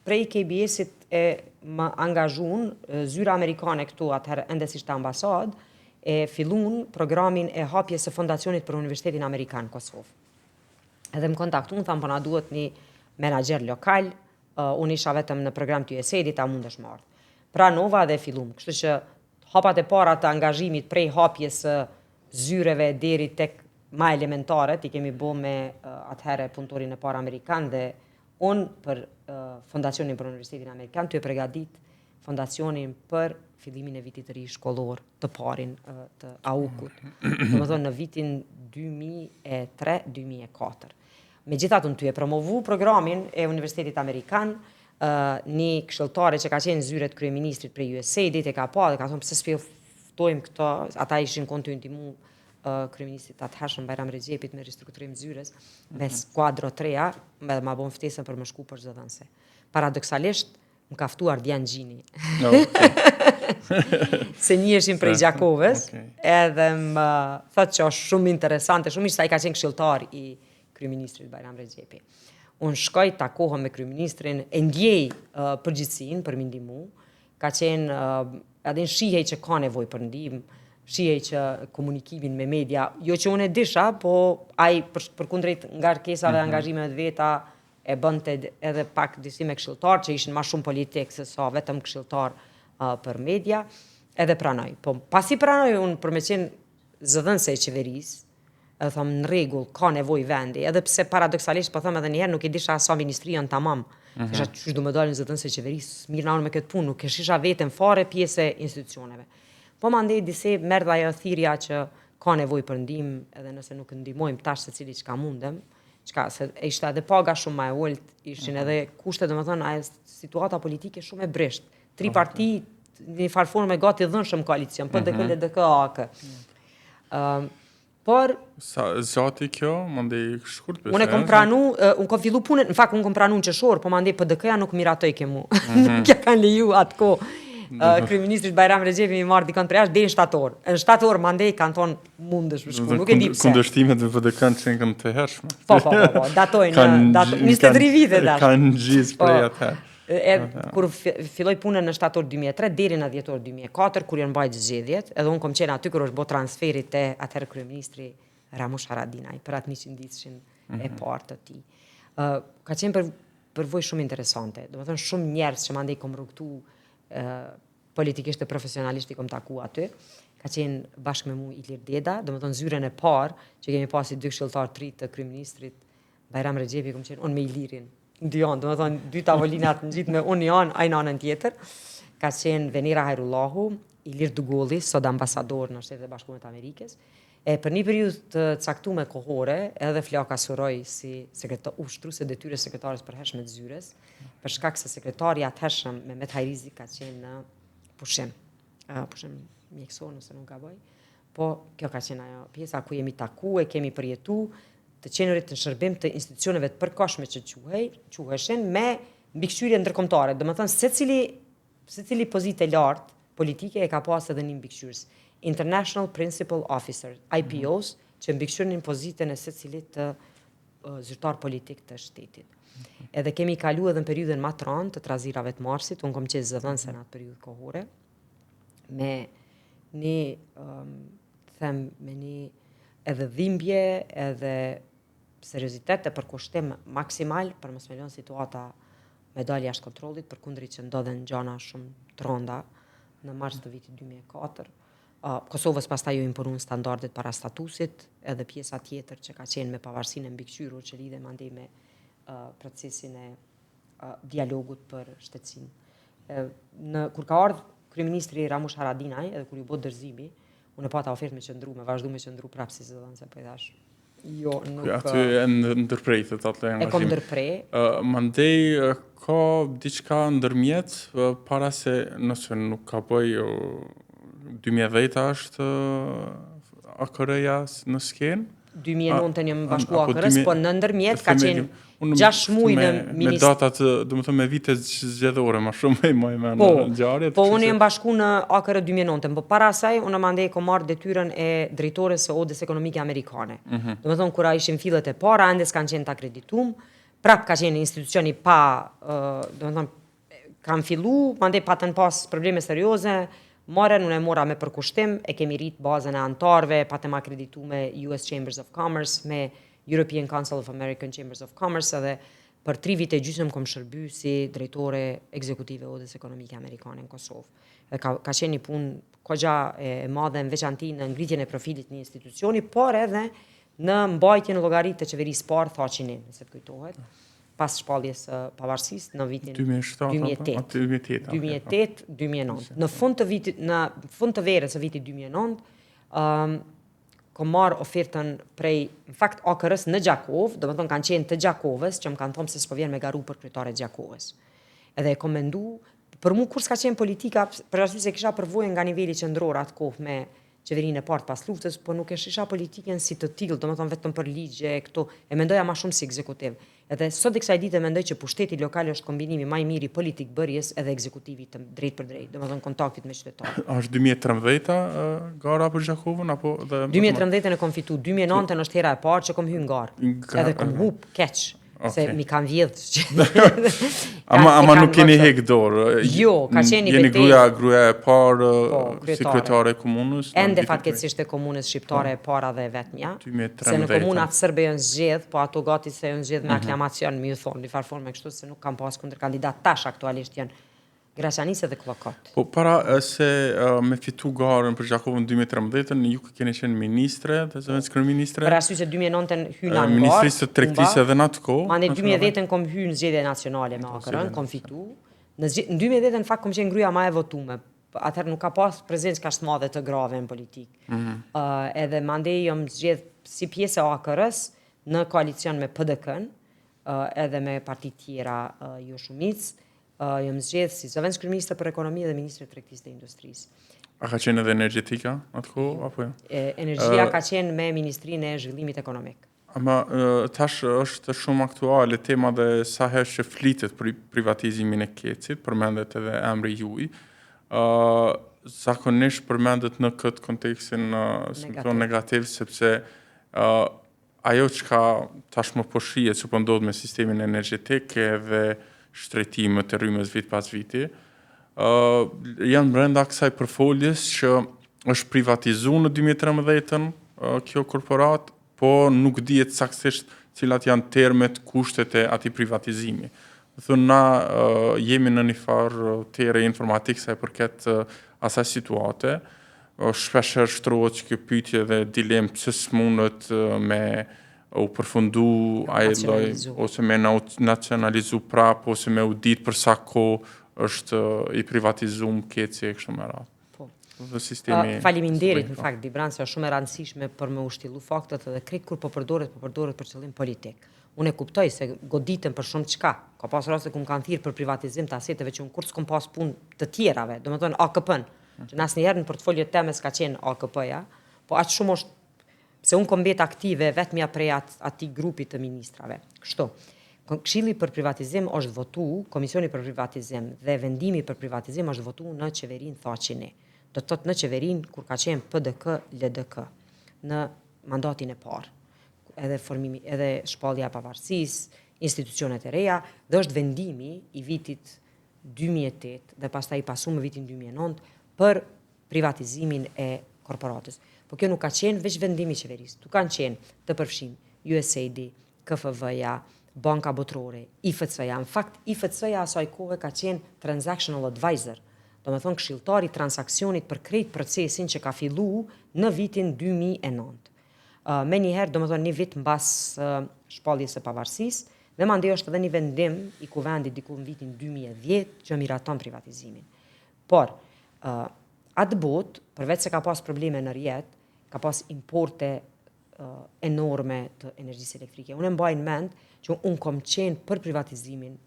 prej KBS-it e më angazhun, zyra amerikane këtu atëherë ende s'ishte ambasadë, e fillun programin e hapjes së fondacionit për Universitetin Amerikan në Kosovë. Edhe më kontaktun, thamë po na duhet një menaxher lokal, uh, unë isha vetëm në program të USAID-it, a mundesh me ardhë. Pranova dhe fillum, kështu që hapat e para të angazhimit prej hapjes së zyreve deri tek ma elementaret, i kemi bo me uh, atëherë punëtorin e parë amerikan dhe unë për uh, Fondacionin për Universitetin Amerikan, të e pregadit fondacionin për fillimin e vitit të ri shkollor të parin uh, të AUK-ut. Domethënë në vitin 2003-2004. Megjithatë, unë ty e promovu programin e Universitetit Amerikan, uh, një këshilltare që ka qenë zyret kryeministrit prej USAID-it e ka pa dhe ka thonë pse s'po ftojmë këto, ata ishin konë të ndihmu uh, kryeministrit atëhershëm Bajram Rexhepit me ristrukturim zyrës, me mm -hmm. skuadro të reja, me ma bon ftesën për më shku për zëdhënëse. Paradoksalisht, më ka ftuar Dian Gjini. Okay. Se njiheshin prej Gjakovës, okay. edhe më thotë që është shumë interesante, shumë ishte ai ka qenë këshilltar i kryeministrit Bajram Rexhepi. Unë shkoj takohem me kryeministrin, e ndjej uh, përgjegjësinë për mi ndihmu, ka qenë uh, edhe në shihej që ka nevojë për ndihmë, shihej që komunikimin me media, jo që unë e disha, po ai për, përkundrejt ngarkesave dhe mm -hmm. angazhimeve të veta, e bënte edhe pak disi me këshilltar që ishin ma shumë politik se sa vetëm këshilltar uh, për media, edhe pranoj. Po pasi pranoj unë për me qenë zëdhënëse e qeverisë, edhe thom në rregull, ka nevojë vendi, edhe pse paradoksalisht po them edhe një herë nuk e disha sa ministri janë tamam. Mm -hmm. Isha qysh du me dalë zëdhënëse e qeverisë, mirë na unë me këtë punë, nuk e shisha veten fare pjesë e institucioneve. Po mandej disi merr dhe ajo thirrja që ka nevojë për ndihmë, edhe nëse nuk ndihmojmë tash secili çka mundem, çka se ishte edhe paga shumë më e ulët, ishin mm -hmm. edhe kushte, domethënë, ajo situata politike shumë e brisht. Tri okay. parti në një farë forme gati dhunshëm koalicion, PDK, mm -hmm. LDK, AAK. Ëm mm. uh, por Sa zgjati kjo, mandej shkurt besoj. Unë e kom pranu, uh, unë kom fillu punën, në fakt unë kom pranu në qershor, po mandej PDK-ja nuk miratoi ke mu. Mm -hmm. nuk ja kanë leju atë kohë. Uh, kryeministrit Bajram Rexhepi mi marrë dikon prej jashtë deri në shtator. Në shtator mandej kanë thonë mundesh me shku, nuk e di pse. Kundërshtimet me PDK-n qenë të hershme. Po, po, po, po, datojnë, dato, 23 vite tash. Kanë ngjizë prej po, atëherë. E, kur filloi punën në shtator 2003 deri në dhjetor 2004 kur janë mbajtë zgjedhjet, edhe unë kom qenë aty kur është bo transferi te atëherë kryeministri Ramush Haradinaj për atë 100 ditëshin mm -hmm. e mhm. parë të tij. Uh, ka qenë për përvojë shumë interesante. Domethënë shumë njerëz që mandej kom rrugtu uh, politikisht e profesionalisht i kom taku aty. Ka qenë bashkë me mu Ilir Deda, domethënë zyrën e parë që kemi pasi dy këshilltar të ri të kryeministrit Bajram Rexhepi kom qenë unë me Ilirin. Në dy anë, domethënë dy tavolinat ngjit me unë një anë, ai në anën tjetër. Ka qenë Venera Hajrullahu, Ilir Dugolli, sot ambasador në Shtetet e Bashkuara të Amerikës. E për një periudhë të caktuar kohore, edhe Flaka Surroi si sekretar ushtruese detyrës sekretares përhershme të zyrës, për shkak se sekretari i atëhershëm Mehmet Hajrizi ka qenë në pushim, uh, pushim mjekësor nëse nuk gaboj. Po kjo ka qenë ajo pjesa ku jemi taku e kemi përjetu të qenurit në shërbim të institucioneve të përkohshme që quhej, quheshin me mbikëqyrje ndërkombëtare. Domethënë secili secili pozitë e lartë politike e ka pas edhe një mbikëqyrës. International Principal Officer, IPOs, mm -hmm. që mbikëqyrnin pozitën e secilit të uh, zyrtar politik të shtetit. Mm -hmm. Edhe kemi kalu edhe në periudhën më të rëndë të trazirave të marsit, unë kom qenë zëdhënëse në atë periudhë kohore, me një, um, them, me një edhe dhimbje, edhe seriozitet e përkushtim maksimal për mos me lënë situata me dalë jashtë kontrollit, përkundrit që ndodhen gjana shumë të rënda në mars të vitit 2004. Uh, Kosovës pastaj ju imponun standardet para statusit, edhe pjesa tjetër që ka qenë me pavarësinë e mbikëqyrur që lidhe mandej me uh, procesin e uh, dialogut për shtetësinë. Në kur ka ardhur kryeministri Ramush Haradinaj, edhe kur ju bë dorëzimi, unë e pata ofertë me qëndru, me vazhdu me qëndru prapë si zëdhënëse, po i thash, jo, nuk... Aty e ndërprejtë atë angazhim. E kom ndërpre. Uh, mandej ka diçka ndërmjet, uh, para se, nëse nuk gaboj, uh, 2010 është uh, AKR-ja në skenë? 2009 jam bashku AKR-s, po në ndërmjet ka qenë... Unë 6 muaj me, në me datat, domethënë me vitet zgjedhore, ma shumë e maj men po, ngjarjet. Po, unë jam bashku në AKR 2009, po para saj, unë mandej kom marrë detyrën e drejtores së Odës Ekonomike Amerikane. Mm -hmm. Domethënë, kur ishin fillet e para, ende s'kanë qenë të akreditum, prap ka qenë institucioni pa, domethënë, kanë fillu, mandej patën pas probleme serioze, Morën, unë e mora me përkushtim, e kemi rrit bazën e anëtarëve, patëm akreditu me US Chambers of Commerce, me European Council of American Chambers of Commerce, edhe për tri vite e gjysëm kom shërby si drejtore ekzekutive Odës Ekonomike Amerikane në Kosovë. Dhe ka, ka qenë një punë kogja e, e madhe në veçanti në ngritjen e profilit një institucioni, por edhe në mbajtjen në llogarit të qeverisë parë, Thaçi një, nëse të kujtohet, pas shpalljes së pavarësisë në vitin 2007, 2008. 2008, 2008, 2009. Në fund të vitit, në fund të verës së vitit 2009, um, kom marrë ofertën prej, në fakt, AKR-s në Gjakovë, do më thonë kanë qenë të Gjakovës, që më kanë thonë se s'po vjen me garu për kryetare të Gjakovës. Edhe e kom mendu, për mu kur s'ka qenë politika, për arsye se kisha përvojën nga niveli qendror atë kohë me qeverinë e parë pas luftës, po nuk e shisha politikën si të tillë, do më thonë vetëm për ligje, këto, e mendoja ma shumë si ekzekutiv. Edhe sot e kësaj dite mendoj që pushteti lokal është kombinimi më i mirë i politik bërjes edhe ekzekutivit të drejt për drejt, do më thonë kontaktit me qytetarët. A është 2013-a gara për Gjakovën apo dhe 2013-ën e kom fitu, 2009-ën është hera e parë që kom hy në garë. Edhe kom hup keq. Okay. Se mi kanë vjedhë. ama ama nuk keni hek dorë. Jo, ka qenë një betejë. Jeni gruaja gruaja e parë po, si kryetare e komunës. Ende fatkeqësisht e komunës shqiptare po. e para dhe e vetmja. 2013. Se në komunat serbe janë zgjedh, po ato gati se janë zgjedh me mm -hmm. aklamacion, mi ju thonë, një farë forme kështu se nuk kam pas kundër kandidat tash aktualisht janë Graçanicë dhe Kllokot. Po para se me fitu garën për Gjakovën 2013-ën, ju keni qenë ministre dhe zëvendëskryeministre. Për arsye se 2009-ën hyna në garë. Ministrisë së Tregtisë edhe në atë kohë. Mandej 2010-ën kom hy në zgjedhje nacionale me AKR-n, kom fitu. Në 2010-ën në fakt kom qenë gruaja më e votume. Atëherë nuk ka pas prezencë kaq të madhe të grave në politikë. Mm -hmm. uh, edhe mandej jam zgjedh si pjesë e AKR-s në koalicion me PDK-n, uh, edhe me parti tjera uh, jo shumicë, Uh, jam zgjedh si zëvendëskryeministre për ekonomi dhe ministre të tregtisë dhe industrisë. A ka qenë edhe energjetika atë kohë apo jo? E, energjia uh, ka qenë me Ministrinë e Zhvillimit Ekonomik. Ama tash është shumë aktuale tema dhe sa herë që flitet për privatizimin e KEDS-it, përmendet edhe emri juaj. Ë uh, zakonisht përmendet në këtë kontekstin uh, si më thonë negativ sepse ë uh, Ajo çka tashmë po shihet që po ndodh me sistemin energjetik edhe shtrejtimet e rrymës vit pas viti, ë janë brenda kësaj përfoljes që është privatizu në 2013-ën kjo korporatë, po nuk dihet saktësisht cilat janë termet, kushtet e atij privatizimi. Do thonë na jemi në një farë terri informatik sa i përket asaj situate, Shpesh herë shtrohet që kjo pyetje dhe dilemë pse s'mundet me u përfundu ai lloj ose me nacionalizu prap ose me u ditë për sa kohë është i privatizum KEDS-i e kështu me radhë. Po. Dhe sistemi uh, faleminderit në fakt Dibran se është shumë e rëndësishme për me u shtjellu faktet edhe krejt kur po përdoret, po përdoret për qëllim politik. Unë e kuptoj se goditen për shumë çka. Ka pas raste ku më kanë thirrë për privatizim të aseteve që unë kurrë s'kom pas punë të tjerave, domethënë AKP-n. Që në asnjëherë në portfolio teme s'ka qenë AKP-ja, po aq shumë është se unë kom mbet aktive vetmja prej at, atij grupit të ministrave. Kështu, Këshilli për privatizim është votu, Komisioni për privatizim dhe vendimi për privatizim është votu në qeverinë Thaçi një. Do të thotë në qeverinë kur ka qenë PDK, LDK, në mandatin e parë. Edhe formimi, edhe shpallja e pavarësisë, institucionet e reja, dhe është vendimi i vitit 2008 dhe pastaj i pasu më vitin 2009 për privatizimin e korporatës. Po kjo nuk ka qenë veç vendimi i qeverisë. Tu kanë qenë të përfshim USAID, KFW-ja, Banka Botërore, IFC-ja. Në fakt, IFC-ja asaj kohe ka qenë Transactional Advisor, do me thonë këshilltar i transakcionit për krejt procesin që ka fillu në vitin 2009. Uh, me njëherë, do me thonë një vit mbas uh, shpalljes së pavarësisë, Dhe mandej është edhe një vendim i kuvendit diku në vitin 2010 që miraton privatizimin. Por, uh, atë botë, përveç se ka pas probleme në rrjet, ka pas importe uh, enorme të energjisë elektrike. Unë e mbaj në mend që unë kom qenë për privatizimin,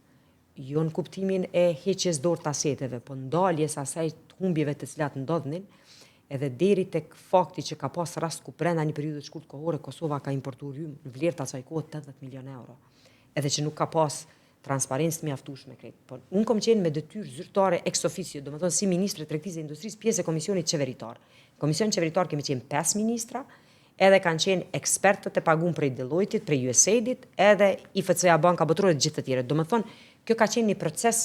jo në kuptimin e heqjes dorë të aseteve, po ndaljes asaj të humbjeve të cilat ndodhnin, edhe deri tek fakti që ka pas rast ku brenda një periudhe të shkurt kohore Kosova ka importuar rrymë në vlerë të asaj kohe 80 milion euro. edhe që nuk ka pas transparencë të mjaftueshme krejt. Po unë kom qenë me detyrë zyrtare ex officio, domethënë si ministre e tregtisë dhe industrisë, pjesë e komisionit qeveritar. Komision qeveritar kemi qenë 5 ministra, edhe kanë qenë ekspertët e pagum prej Deloitte-it, prej USAID-it, edhe IFC-ja Banka Botërore dhe gjithë të tjerët. Domethënë, kjo ka qenë një proces,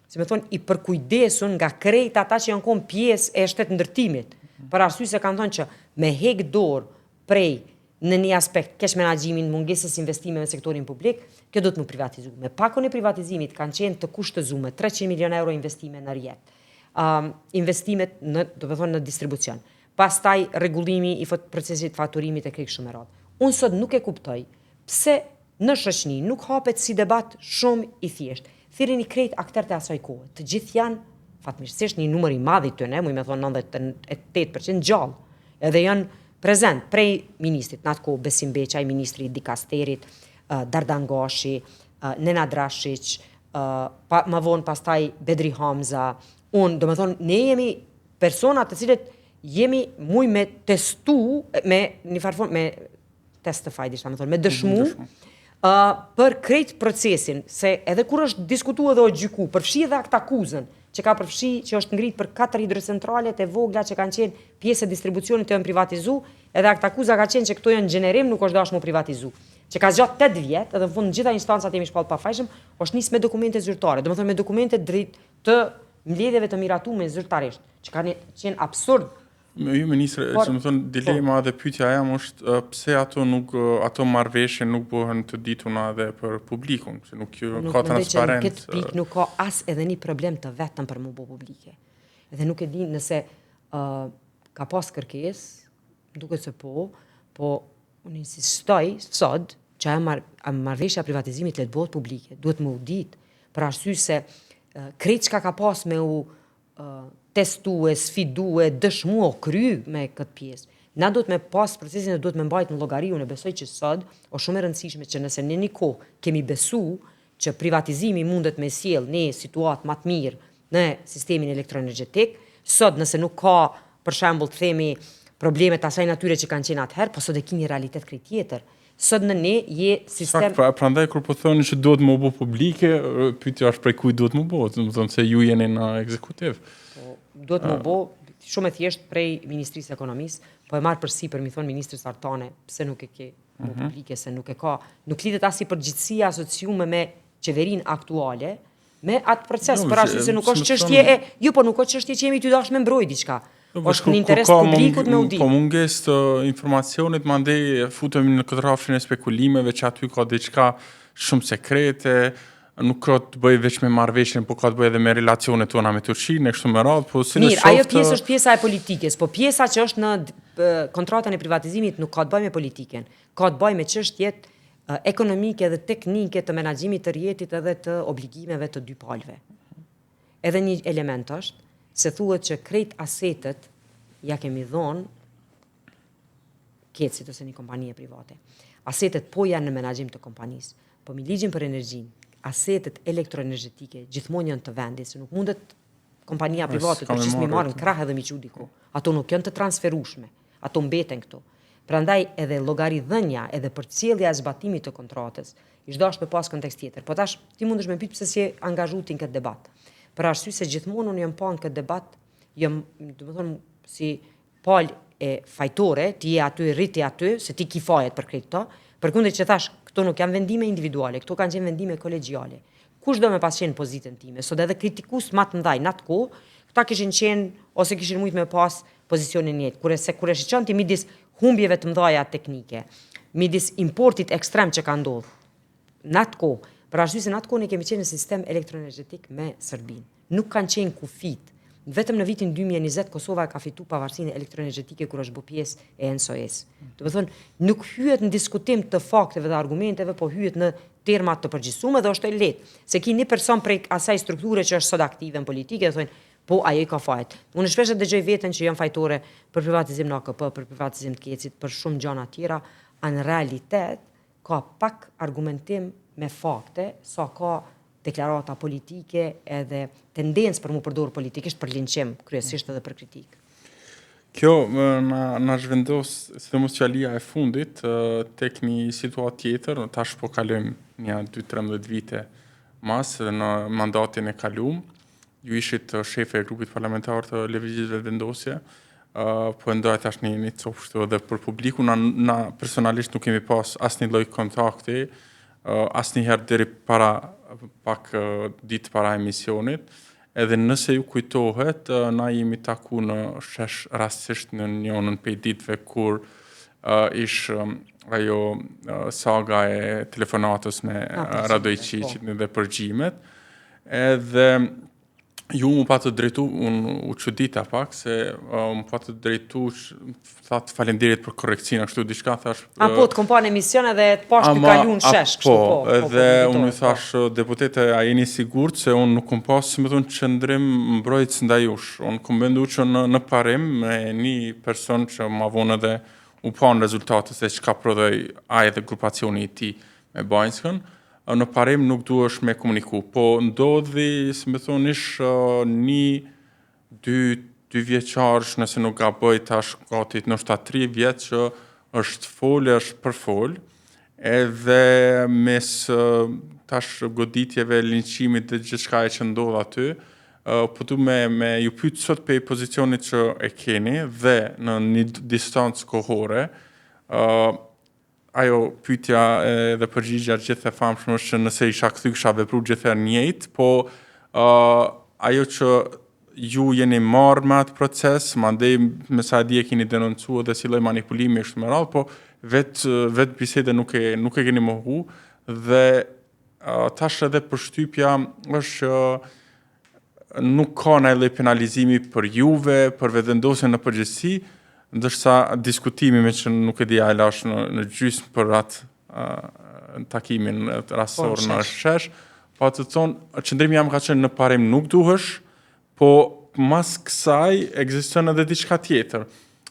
si me thonë, i përkujdesun nga krejt ata që janë konë pjesë e shtet ndërtimit. Për arsye se kanë thonë që me hek dorë prej në një aspekt keq menaxhimin, mungesës investimeve në sektorin publik, kjo do të më privatizu. Me pakon e privatizimit kanë qenë të kushtëzume 300 milion euro investime në rrjet. Um, investimet në, do të thonë në distribucion. Pastaj rregullimi i procesit të faturimit e krejt kështu me radhë. Unë sot nuk e kuptoj pse në shoqëni nuk hapet si debat shumë i thjeshtë. Thirrini krejt akterët e asaj kohe. Të gjithë janë fatmirësisht një numër i madh i tyne, muj me thonë 98% gjallë. Edhe janë prezent prej ministrit në atë kohë Besim Beqaj, ministri i dikasterit, Dardan Gashi, Nenad Rashiq, pa, më vonë pastaj Bedri Hamza, unë, do me thonë, ne jemi persona të cilët jemi muj me testu, me një farë formë, me testify, dishta me thonë, me dëshmu, uh, për krejt procesin, se edhe kur është diskutu edhe o gjyku, përfshi edhe aktakuzën, që ka përfshi që është ngrit për katër hidrocentralet e vogla që kanë qenë pjesë e distribucionit të janë privatizu, edhe aktakuza ka qenë që këto janë gjenerim, nuk është dashur mu privatizu. Që ka zgjat 8 vjet, edhe në fund gjitha instancat jemi shpall pafajshëm, është nis me dokumente zyrtare, domethënë me dokumente drejt të mbledhjeve të miratuara zyrtarisht, që kanë qenë absurd. Me ju ministre, Por, që më thonë, dilema po, dhe pyetja jam është pse ato nuk ato marrëveshje nuk bëhen të dituna edhe për publikun, pse nuk, nuk ka transparencë. Në këtë pikë nuk ka as edhe një problem të vetëm për mu bo publike. Edhe nuk e di nëse uh, ka pas kërkesë, duket se po, po unë insistoj sot që ajo mar marrëveshja e privatizimit le të bëhet publike, duhet më u ditë, për arsye se uh, krejt çka ka pas me u uh, testue, sfidue, dëshmu o kry me këtë pjesë. Na duhet me pas procesin e duhet me mbajt në llogari, unë besoj që sot o shumë e rëndësishme që nëse në një kohë kemi besu që privatizimi mundet me sjell një situatë më të mirë në sistemin elektroenergjetik, sot nëse nuk ka për shembull të themi probleme të asaj natyre që kanë qenë atëherë, po sot e kemi një realitet krejt tjetër. Sot në ne je sistem Sakt, pra, prandaj kur po thoni që duhet më u bë publike, pyetja është prej kujt duhet më bë, do të thonë se ju jeni në ekzekutiv. Po, duhet më bë shumë e thjesht prej Ministrisë së Ekonomisë, po e marr përsipër, mi thon ministres Artane, pse nuk e ke më mm -hmm. publike, se nuk e ka, nuk lidhet as si përgjegjësia asociume me qeverinë aktuale, me atë proces, jo, për arsye se nuk është çështje e, jo, po nuk është çështje që jemi ty dash me mbroj diçka. Jo, po, është në interes të publikut me u ditë. Po mungesë të informacionit, mandej futemi në këtë rrafshin e spekulimeve që aty ka diçka shumë sekrete, nuk ka të bëjë veç me marrëveshjen, po ka të bëjë edhe me relacionet tona me Turqinë e kështu me radhë, po si Mirë, ajo pjesë është pjesa e politikës, po pjesa që është në kontratën e privatizimit nuk ka të bëjë me politikën, ka të bëjë me çështjet ekonomike dhe teknike të menaxhimit të rrjetit edhe të obligimeve të dy palëve. Edhe një element është se thuhet që krejt asetet ja kemi dhonë KEDS-it ose një kompanie private. Asetet po janë në menaxhim të kompanisë, po me ligjin për energjinë, asetet elektroenergjetike gjithmonë janë të vendit, se nuk mundet kompania private të qisë mi marrë në krah edhe mi qu diku. Ato nuk janë të transferueshme, ato mbeten këtu. Prandaj edhe llogaridhënia edhe përcjellja e zbatimit të kontratës, ish dasht me pas kontekst tjetër. Po tash ti mundesh me pyet pse s'je angazhu ti në këtë debat. Për arsye se gjithmonë unë jam pa në këtë debat, jam, do të thonë, si palë e fajtore, ti je aty, rriti aty, se ti ki fajet për krejt këto. Përkundër që thash, këto nuk janë vendime individuale, këto kanë qenë vendime kolegjiale. Kush do me pas qenë në pozitën time? Sot edhe kritikues më të mëdhaj në atë kohë, këta kishin qenë ose kishin mujt me pas pozicionin njëjtë. Kur e se kur e shiqon ti midis humbjeve të mëdha teknike, midis importit ekstrem që ka ndodhur në atë kohë, për arsye se në atë kohë ne kemi qenë në sistem elektroenergjetik me Serbinë. Nuk kanë qenë kufit. Vetëm në vitin 2020 Kosova e ka fitu pavarësinë elektroenergjetike kur është bë pjesë e ENTSO-E-s. Do të thonë, nuk hyet në diskutim të fakteve dhe argumenteve, po hyet në terma të përgjithësuar dhe është e lehtë. Se ki një person prej asaj strukture që është sot aktive në politikë dhe thonë, po ajo i ka fajet. Unë shpesh e dëgjoj veten që jam fajtore për privatizim në AKP, për privatizim të KEDS-it, për shumë gjëra tjera, a në realitet ka pak argumentim me fakte, sa ka deklarata politike edhe tendencë për mu përdorur politikisht për linçim, kryesisht edhe për kritikë. Kjo na na zhvendos, sidomos fjalia e fundit, tek një situatë tjetër, tash po kalojmë. nja 2-13 vite mas dhe në mandatin e kalum, ju ishit shefe e grupit parlamentar të Lëvizjes Vetëvendosje, uh, po e ndaj tash një, një copë kështu edhe për publikun, na, na personalisht nuk kemi pas asnjë lloj kontakti, uh, asnjëherë deri para pak uh, ditë para emisionit, edhe nëse ju kujtohet, uh, na jemi taku në shesh rastësisht në njënën prej ditëve kur uh, ish um, ajo uh, saga e telefonatës me uh, Radoiçiqit po. dhe përgjimet, edhe ju më patë drejtu, unë u çudita pak, se uh, më patë drejtu, thatë faleminderit për korrektësinë, kështu diçka, thash... A po, të kom pa në emision edhe të pash të kalu në shesh, kështu po, po, po, edhe po, unë i po. thash, deputete, a jeni sigurt se unë nuk kom pas, si me thonë, qëndrim mbrojtës ndaj jush. Unë kom mendu që në, në parim me një person që ma vonë edhe u pa në rezultate se çka prodhoi ai dhe grupacioni i tij me Banjskën, në parim nuk duhesh me komuniku, po ndodhi, si me thonë, ish një, dy, dy vjeçarësh, nëse nuk gaboj tash gati ndoshta tri vjet që është fol, është përfol, edhe mes tash goditjeve, linçimit dhe gjithçka e që ndodh aty, po du me, me ju pyet sot prej pozicionit që e keni dhe në një distancë kohore, uh, ajo pyetja dhe përgjigja gjithë e famshme është që nëse isha kthy kisha vepru gjithherë njëjtë, po uh, ajo që ju jeni marrë me atë proces, mandej me sa e di e keni denoncu edhe si lloj manipulimi e kështu me radhë, po vetë vet bisedën nuk e nuk e keni mohu dhe uh, tash edhe përshtypja është që nuk ka ndonjë lloj penalizimi për juve, për Vetëvendosjen në përgjithësi, ndërsa diskutimi me që nuk e di a e lash në, në gjysmë për atë uh, takimin rastësor po, në shesh, po të thonë, qëndrimi jam ka qenë në parim nuk duhesh, po mas kësaj ekziston edhe diçka tjetër.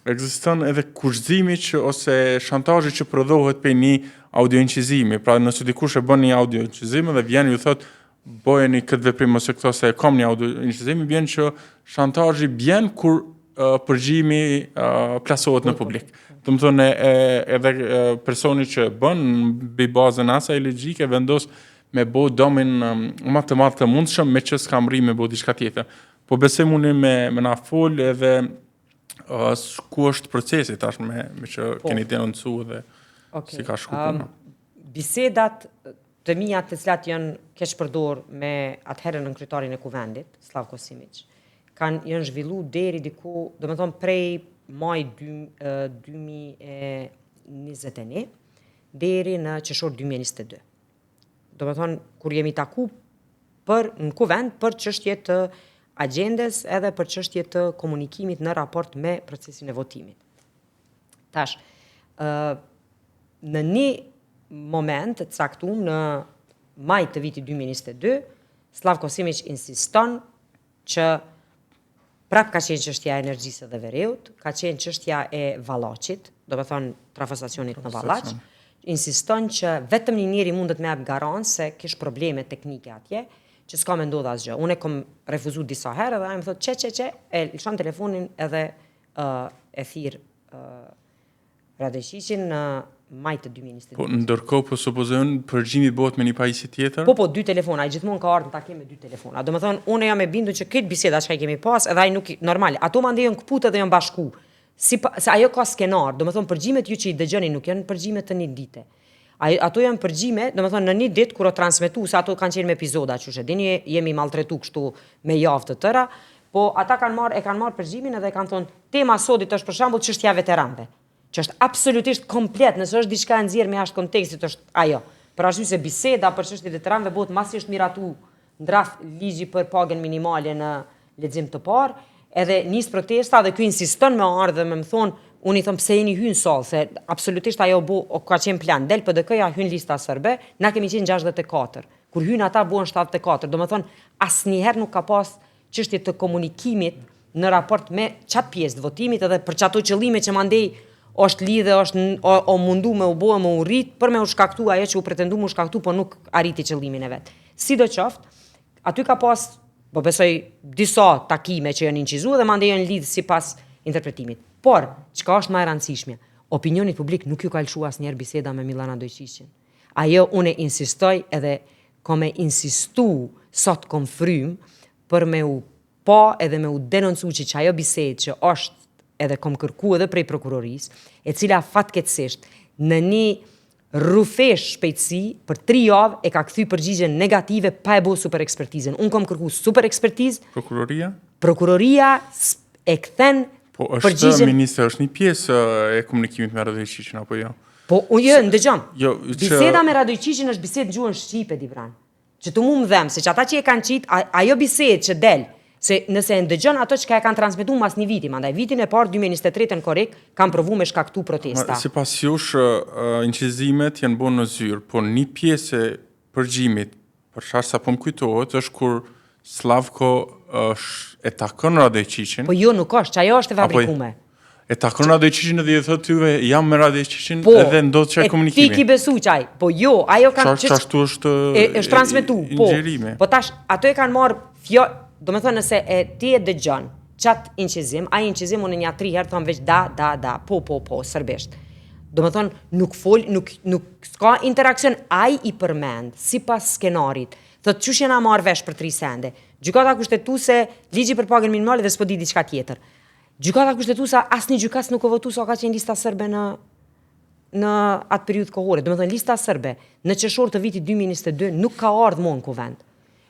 Ekziston edhe kushtëzimi që ose shantazhi që prodhohet prej një audioincizimi. Pra nëse dikush e bën një audioincizim dhe vjen ju thot bëjeni këtë veprim ose këto se e kam një audioincizim, bjen që shantazhi bjen kur uh, përgjimi uh, plasohet në publik. Domethënë e, edhe personi që e bën mbi bazën e asaj logjike vendos me bo dëmin um, më të madh të mundshëm me që s'ka mrri me bo diçka tjetër. Po besoj mundni me me na fol edhe uh, ku është procesi tash me me që po. keni denoncu dhe okay. si ka shku puna. Um, bisedat të mia të cilat janë keqpërdor me atëherë nënkryetarin e Kuvendit, Slavko Simiq, kanë janë zhvillu deri diku, domethonë prej maj 2021 deri në qershor 2022. Domethonë, kur jemi taku për në kuvend për çështje të agjendës edhe për çështje të komunikimit në raport me procesin e votimit. Tash, ë në një moment të caktum në maj të vitit 2022, Slavko Simiq insiston që prap ka qenë çështja e energjisë dhe veriut, ka qenë çështja e Vallaqit, do të thonë trafostacionit në Vallaq, insiston që vetëm një njeri mundet me jap garancë se kish probleme teknike atje, që s'ka me ndodh asgjë. Unë e kom refuzu disa herë dhe ai më thotë çe çe çe, e lëshon telefonin edhe uh, e thirr uh, Radoiçiqin në maj të 2022. Po ndërkohë po supozoj unë përgjimi bëhet me një pajisje tjetër? Po po, dy telefona, ai gjithmonë ka ardhur në takim me dy telefona. Domethënë unë jam e bindur që këtë biseda çka i kemi pas, edhe ai nuk normal, ato mandej janë kput edhe janë bashku. Si pa, se ajo ka skenar, domethënë përgjimet ju që i dëgjoni nuk janë përgjime të një dite. Ai ato janë përgjime, domethënë në një ditë kur o transmetu, se ato kanë qenë me epizoda, qysh e dini, jemi maltretu kështu me javë të tëra, po ata kanë marrë e kanë marrë përgjimin edhe kanë thonë tema sodit është për shembull çështja e veteranëve, që është absolutisht komplet, nëse është diçka e nxjerrë jashtë kontekstit është ajo. Për arsye se biseda për çështjet e veteranëve bëhet masi është miratu draft ligji për pagën minimale në lexim të parë, edhe nis protesta dhe ky insiston me ardhë dhe me më thonë, unë i thom pse jeni hy në sallë, se absolutisht ajo bo, o ka qenë plan, del PDK-ja hyn lista serbe, na kemi qenë 64, kur hyn ata buhen 74, do me thonë, asnjëherë nuk ka pas çështje të komunikimit në raport me qatë pjesë të votimit edhe për qato qëllime që mandej është lidhe, është o, o mundu me u bo e me u rrit, për me u shkaktu ajo që u pretendu me u shkaktu, po nuk arriti qëllimin e vet. Sido qoftë, aty ka pas, po besoj, disa takime që janë incizu dhe mandej janë lidhë sipas interpretimit. Por, çka është më e rëndësishmja? Opinionit publik nuk ju ka lëshu asnjëherë biseda me Millan Radoiçiqin. Ajo unë insistoj edhe kom me insistu sa t'kom frymë për me u pa edhe me u denoncu që që ajo bisedë që është edhe kom kërku edhe prej prokurorisë, e cila fatkeqësisht në një rrufesh shpejtësi për tri javë e ka kthy përgjigjen negative pa e bo super ekspertizën. Unë kom kërku super ekspertizë, Prokuroria? prokuroria e kthen Po është përgjigjen ministër, është një pjesë e komunikimit me Radojçiqin apo jo? Po, unë jo, ndëgjom. Jo, që Biseda me Radojçiqin është bisedë në gjuhën shqipe, Dibran. Që të mu më dhem, se që ata që e kanë qitë, ajo bisedë që del, se nëse e ndëgjon ato që ka e kanë transmetu mas një viti, mandaj vitin e parë 2023 në korrik, kanë provu me shkaktu protesta. Ma, sipas jush, uh, incizimet janë bërë në zyrë, por një pjesë e përgjimit, për shkak sa po më kujtohet, është kur Slavko uh, e takon Radojçiqin. Po jo, nuk është, që ajo është e fabrikume. E takon Radojçiqin edhe i thotë tyve, jam me Radojçiqin Po, edhe ndodh çaj komunikimi. ti ki besu qaj, po jo, ajo ka... Qa, qashtu është e, është transmetu, po. Po tash, ato e kanë marrë fjo, do me thënë nëse e, ti e dëgjon qat incizim, ai incizim unë një tri herë thon veç da, da, da, po, po, po, serbisht. Do me thënë, nuk fol, nuk, nuk s'ka interakcion, ai i përmend, sipas skenarit, thot qysh jena marrë vesh për tri sende. Gjykata kushtetuese, ligji për pagën minimale dhe s'po di diçka tjetër. Gjykata kushtetuese asnjë gjykas nuk u votu sa ka qenë lista serbe në në atë periudhë kohore. Do me thënë, lista serbe në qershor të vitit 2022 nuk ka ardhur më në kuvend.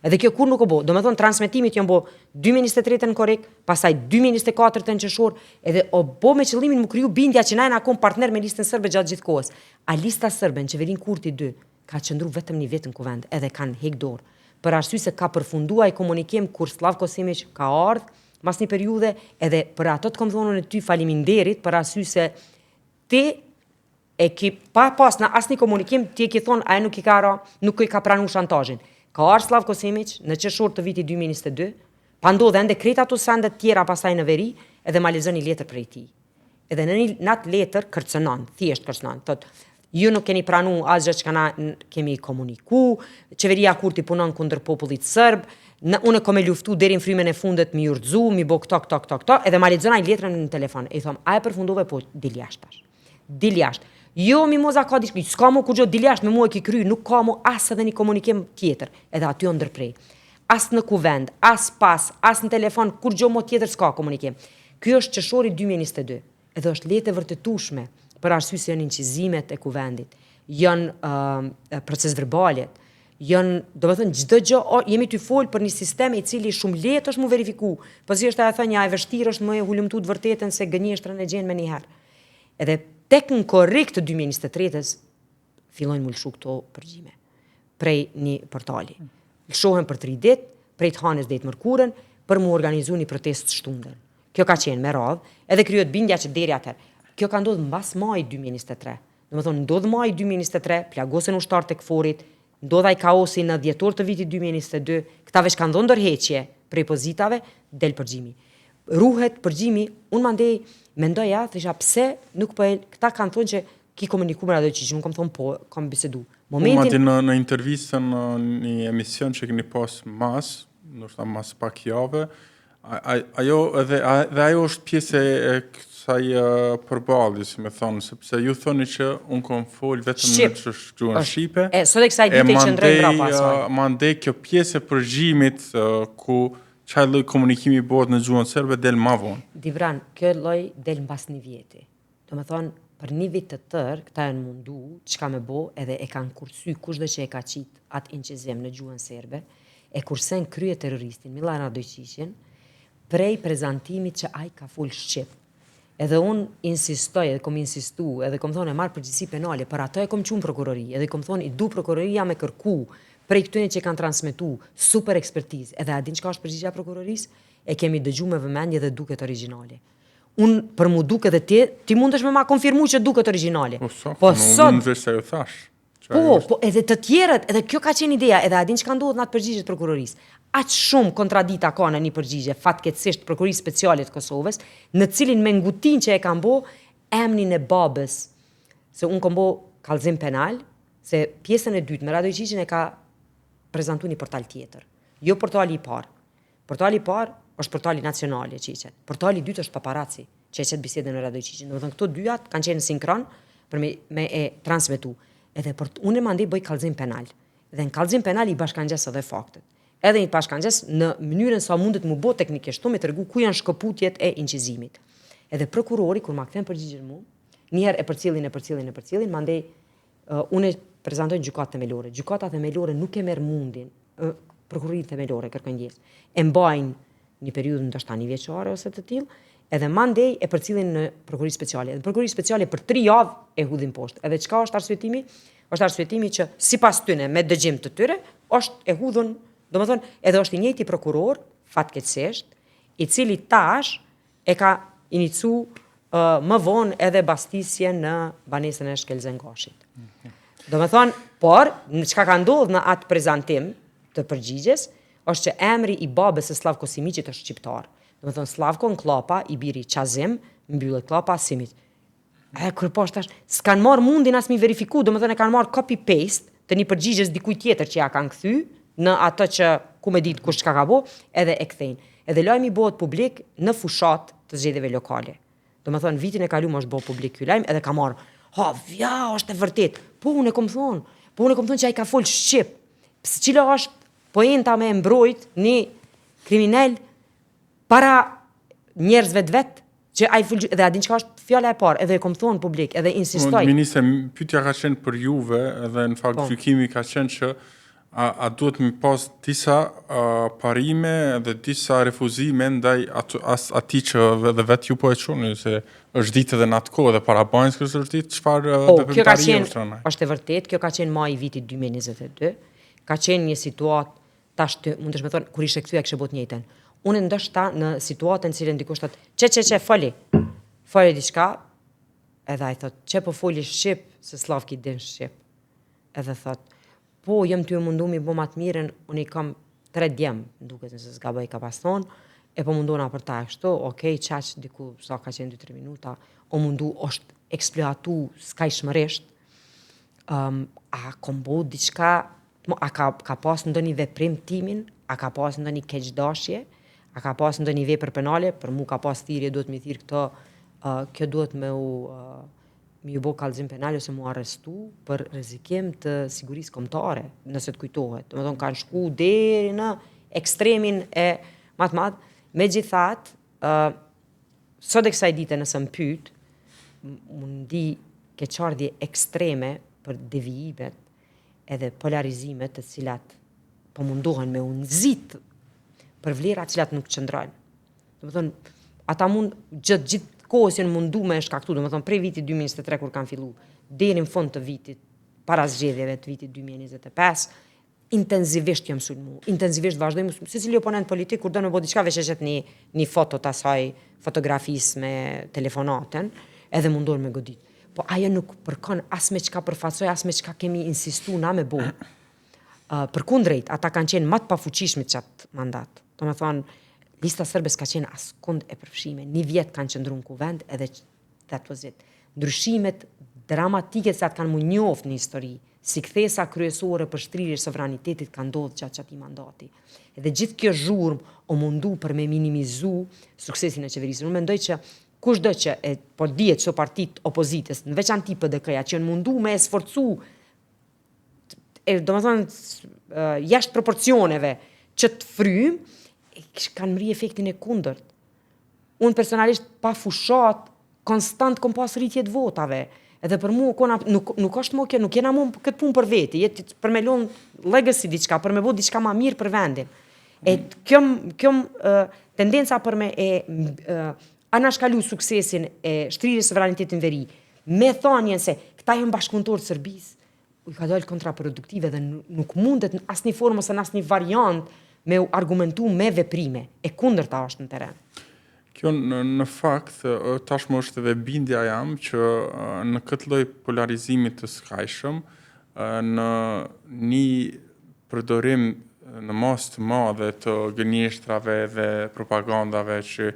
Edhe kjo kur nuk u bo, do me thënë, transmetimit janë bo 2023 në korrik, pastaj 2024 në qershor, edhe o bo me qëllimin mu kriju bindja që na jena kon partner me listën serbe gjatë gjithë kohës. A lista serbe në qeverin Kurti 2 ka qëndru vetëm një vit në kuvend, edhe kanë hek dorë. Për arsye se ka përfundu ai komunikim kur Slavko Simiq ka ardhë mas një periudhe, edhe për ato të kom thonë unë ty faleminderit, për arsye se ti e ki pa pas në asnjë komunikim, ti e ki thonë ajo nuk i ka ra, nuk i ka pranu shantazhin. Ka ardhë Slavko Simiq në qershor të vitit 2022, pa ndodhë ende krejt ato sendet tjera pastaj në veri, edhe ma lexon një letër prej tij. Edhe në një në atë letër kërcënon, thjesht kërcënon, thot, ju nuk keni pranu asgjë që na kemi komuniku, qeveria Kurti punon kundër popullit serb, në, unë kom e luftu deri në frymën e fundit mi rrëzu, mi bo këto, këto, këto, këto, edhe ma lexon ai letrën në telefon. E i thom, a e përfundove, po, dil jashtë tash. Dil jashtë. Jo, Mimoza ka diçka, s'ka mo kurgjo, dil jashtë, me mua e ki kry, nuk ka mo as edhe një komunikim tjetër. Edhe aty o ndërprej. As në kuvend, as pas, as në telefon, kurgjo mo tjetër s'ka komunikim. Ky është qershori 2022. Edhe është lehtë e vërtetueshme për arsye se janë incizimet e kuvendit, janë uh, proces verbalet, janë, do me thënë, çdo gjë, o, jemi ty fol për një sistem i cili shumë lehtë është mu verifiku, po si është ajo thënia e vështirë është më e hulumtu të vërtetën se gënjeshtrën e gjen menjëherë. Edhe tek në korrik të 2023-s fillojnë mu lëshu këto përgjime prej një portali. Lëshohen për tri ditë, prej të hanës deri të mërkurën, për mu organizu një protestë të shtundën. Kjo ka qenë me radhë, edhe krijohet bindja që deri atëherë. Kjo ka ndodhur mbas majit 2023. Do të thonë ndodh maji 2023, plagosen ushtarët e KFOR-it, ndodh ai kaosi në dhjetor të vitit 2022, këta veç kanë dhënë dorëheqje prej pozitave, del përgjimi. Ruhet përgjimi, unë mandej mendoja, thësha pse nuk po e këta kanë thonë që ki komuniku me Radojçiqin, unë kam thonë po, kam bisedu. Momentin... Po, madje në, në intervistën në një emision që keni pas mas, ndoshta mas pak jave, a, ajo edhe a, dhe ajo është pjesë e kësaj përballjes, si me thonë, sepse ju thoni që unë kom fol vetëm Shqip. në gjuhën shqipe. E, sot e kësaj dite qëndroj mbrapa asaj. Mandej kjo pjesë e përgjimit ku qaj lloj komunikimi bëhet në gjuhën serbe del ma vonë. Dibran, kjo lloj del mbas një vjeti. Do me thonë, për një vit të tërë, këta janë mundu, çka me bo, edhe e kanë kursy kushdo që e ka qitë atë incizim në gjuhën serbe, e kursen krye terroristin Milan Radojçiqin, prej prezantimit që ai ka fol shqip. Edhe unë insistoj, edhe kom insistu, edhe kom thonë e marr përgjegjësi penale, për ato e kom çu në prokurori, edhe kom thonë i du prokuroria me kërku prej këtyne që kanë transmetu super ekspertizë, edhe a din çka është përgjigja e prokurorisë? E kemi dëgju me vëmendje dhe duket origjinale. Unë për mu duket edhe ti, ti mundesh me ma konfirmu që duket origjinale. Po, sa, po sot, unë veç sa ju thash. Po, po edhe të tjerët, edhe kjo ka qenë ideja, edhe a din çka ndodh në atë përgjigje të prokurorisë. Aq shumë kontradita ka në një përgjigje, fatkeqësisht prokurorisë speciale të Kosovës, në cilin me ngutin që e kanë bo emnin e babës, se unë kom bo kallzim penal, se pjesën e dytë me Radojçiqin e ka prezantu një portal tjetër. Jo portali i parë. Portali i parë është portali nacionale që i qet. Portali i dytë është Paparaci, që e qet bisedën me Radojçiqin. Do të thënë këto dyjat kanë qenë në sinkron për me, me e transmetu. Edhe për unë mandej bëj kallëzim penal. Dhe në kallëzim penal i bashkangjes edhe faktet. Edhe i bashkangjes në mënyrën sa mundet mu bo teknikisht, me tregu ku janë shkëputjet e incizimit. Edhe prokurori, kur ma kthen përgjigjen mu, njëherë e përcjellin, e përcjellin, e përcjellin, mandej uh, unë e prezantoj në gjykatë themelore. Gjykata themelore nuk e merr mundin, uh, prokurorinë themelore kërkoj ndjesë. E mbajnë një periudhë ndoshta një vjeçare ose të tillë, edhe mandej e përcjellin në prokurori speciale. Në prokurori speciale për 3 javë e hudhin poshtë. Edhe çka është arsyetimi? Është arsyetimi që sipas tyne, me dëgjim të tyre, është e hudhun, domethënë, edhe është i njëjti prokuror, fatkeqësisht, i cili tash e ka inicu uh, më vonë edhe bastisje në banesën e Shkelzen Gashit. Mm -hmm. Domethënë, por, në çka ka ndodhë në atë prezantim të përgjigjes, është që emri i babës së Slavko Simiqit është shqiptar. Domethënë, Slavko në klapa, i biri Qazim, mbyllet klapa Simiq. E kur po tash, s'kan marr mundin as mi verifiku, domethënë e kanë marr copy paste të një përgjigjes dikujt tjetër që ja kanë kthy në atë që ku me ditë kush çka ka bo, edhe e kthejnë. Edhe lajmi bëhet publik në fushat të zgjedhjeve lokale. Domethënë vitin e kaluar është bë publik ky lajm edhe ka marr, ha, vja, është e vërtet. Po unë e kom thonë, po unë e kom thonë që ai ka fol shqip. Pse cila është poenta me e mbrojt një kriminal para njerëzve të vet që ai fol dhe a din çka është fjala e parë, edhe e kom thonë publik, edhe insistoj. Ministre, pyetja ka qenë për juve edhe në fakt po. gjykimi ka qenë që a, a duhet me pas disa a, parime dhe disa refuzime ndaj atë, as, atij që edhe vetë ju po e qoni, se është ditë edhe në atë kohë edhe para Banjskës është ditë çfarë po, kjo ka qenë, është e vërtet, kjo ka qenë maj i vitit 2022, ka qenë një situatë tash ti mundesh me thonë kur ishe kthy a kishe bo të njëjtën. Unë ndoshta në situatën në cilën dikush thotë, "Çe çe çe foli." Foli diçka, edhe ai thotë, "Çe po foli shqip, se Slavki din shqip." Edhe thotë, "Po, jam tu u mundu mi bo ma të mirën, unë i kam tre djem, duket nëse s'gaboj ka pas thonë, e po mundona për ta kështu, okej, qaq diku sa ka qenë 2-3 minuta, o mundu është eksploatu skajshmërisht, um, a kom bo diçka A ka, ka pas ndonjë veprim timin, a ka pas ndonjë keqdashje, a ka pas ndonjë vepër penale, për mu ka pas thirrje, duhet mi thirr këto, uh, kjo duhet me u, uh, me ju bo kallëzim penal ose mu arrestu për rrezikim të sigurisë kombëtare, nëse të kujtohet. Domethënë kanë shku deri në ekstremin e ma të madh. Megjithatë, uh, sot e kësaj dite nëse më pyet, unë ndi keqardhje ekstreme për devijimet edhe polarizimet të cilat po mundohen me u nxit për vlera të cilat nuk qëndrojnë. Domethënë, ata mund gjithë gjithë kohës janë mundu me e shkaktu, domethënë prej vitit 2023 kur kanë fillu, deri në fund të vitit, para zgjedhjeve të vitit 2025, intenzivisht jam sulmu, intenzivisht vazhdoj mu sulmu. Secili oponent politik kur do me bo diçka veç e qet një, një foto të asaj fotografisë me telefonatën, edhe mundohen me godit. Po ajo nuk përkon as me çka përfaqësoj, as me çka kemi insistu na me bo. Uh, përkundrejt, ata kanë qenë më të pafuqishmit qat mandat. Domethonë, lista serbe s'ka qenë askund e përfshime. Një vjet kanë qëndru në kuvend edhe that was it. Ndryshimet dramatike të cilat kanë mu njoft në histori, si kthesa kryesore për shtrirje sovranitetit ka ndodhur gjatë qatij mandati. Edhe gjithë kjo zhurmë o mundu për me minimizu suksesin e qeverisë. Unë mendoj që kushdo që e po dihet çdo parti të opozitës, në veçanti PDK-ja që janë mundu me e sforcu e domethonë jashtë proporcioneve që të frym, e kanë mri efektin e kundërt. Unë personalisht pa fushat konstant kom pas rritje të votave. Edhe për mua kona nuk nuk është më kjo, nuk jena mu këtë punë për veti, jetë për me lon legacy diçka, për me bo diçka ma mirë për vendin. E kjo kjo tendenca për me e anashkalu suksesin e shtrirjes sovranitetit në veri, me thonjen se këta janë bashkëpunëtorë të Serbisë, u ka dalë kontraproduktive dhe nuk mundet në asnjë formë ose në asnjë variant me u argumentu me veprime. E kundërta është në teren. Kjo në, në fakt tashmë është edhe bindja jam që në këtë lloj polarizimi të skajshëm në një përdorim në masë të madhe të gënjeshtrave dhe propagandave që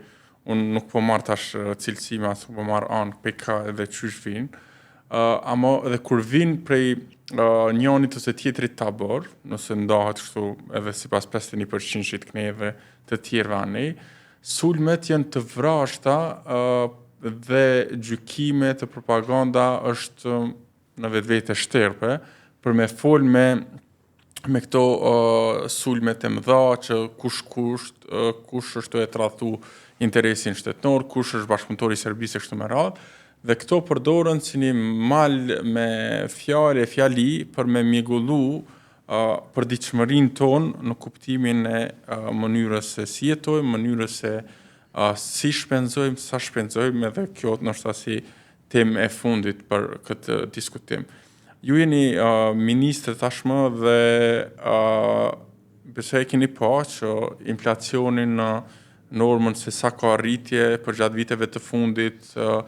unë nuk po marr tash cilësime, as nuk po marr anë PK edhe qysh vinë, uh, ama edhe kur vinë prej uh, njanit ose tjetrit tabor, nëse ndahet kështu edhe sipas 51%-shit këne dhe të tjerëve anej, sulmet janë të vrazhda uh, dhe gjykimet e propaganda është. në vetvete shterpe, për me fol me me këto uh, sulmet e mëdha që kush kush uh, kush është e tradhtu interesin shtetnor, kush është bashkëpunëtor i Serbisë e kështu me radhë, dhe këto përdoren si një mal me fjalë e fjali për me mjegullu uh, përditshmërinë tonë në kuptimin e uh, mënyrës se si jetojmë, mënyrës se uh, si shpenzojmë, sa shpenzojmë, edhe kjo ndoshta si temë e fundit për këtë diskutim. Ju jeni uh, ministre tashmë dhe uh, besoj e keni pa që inflacionin në normën se sa ka rritje përgjatë viteve të fundit, uh,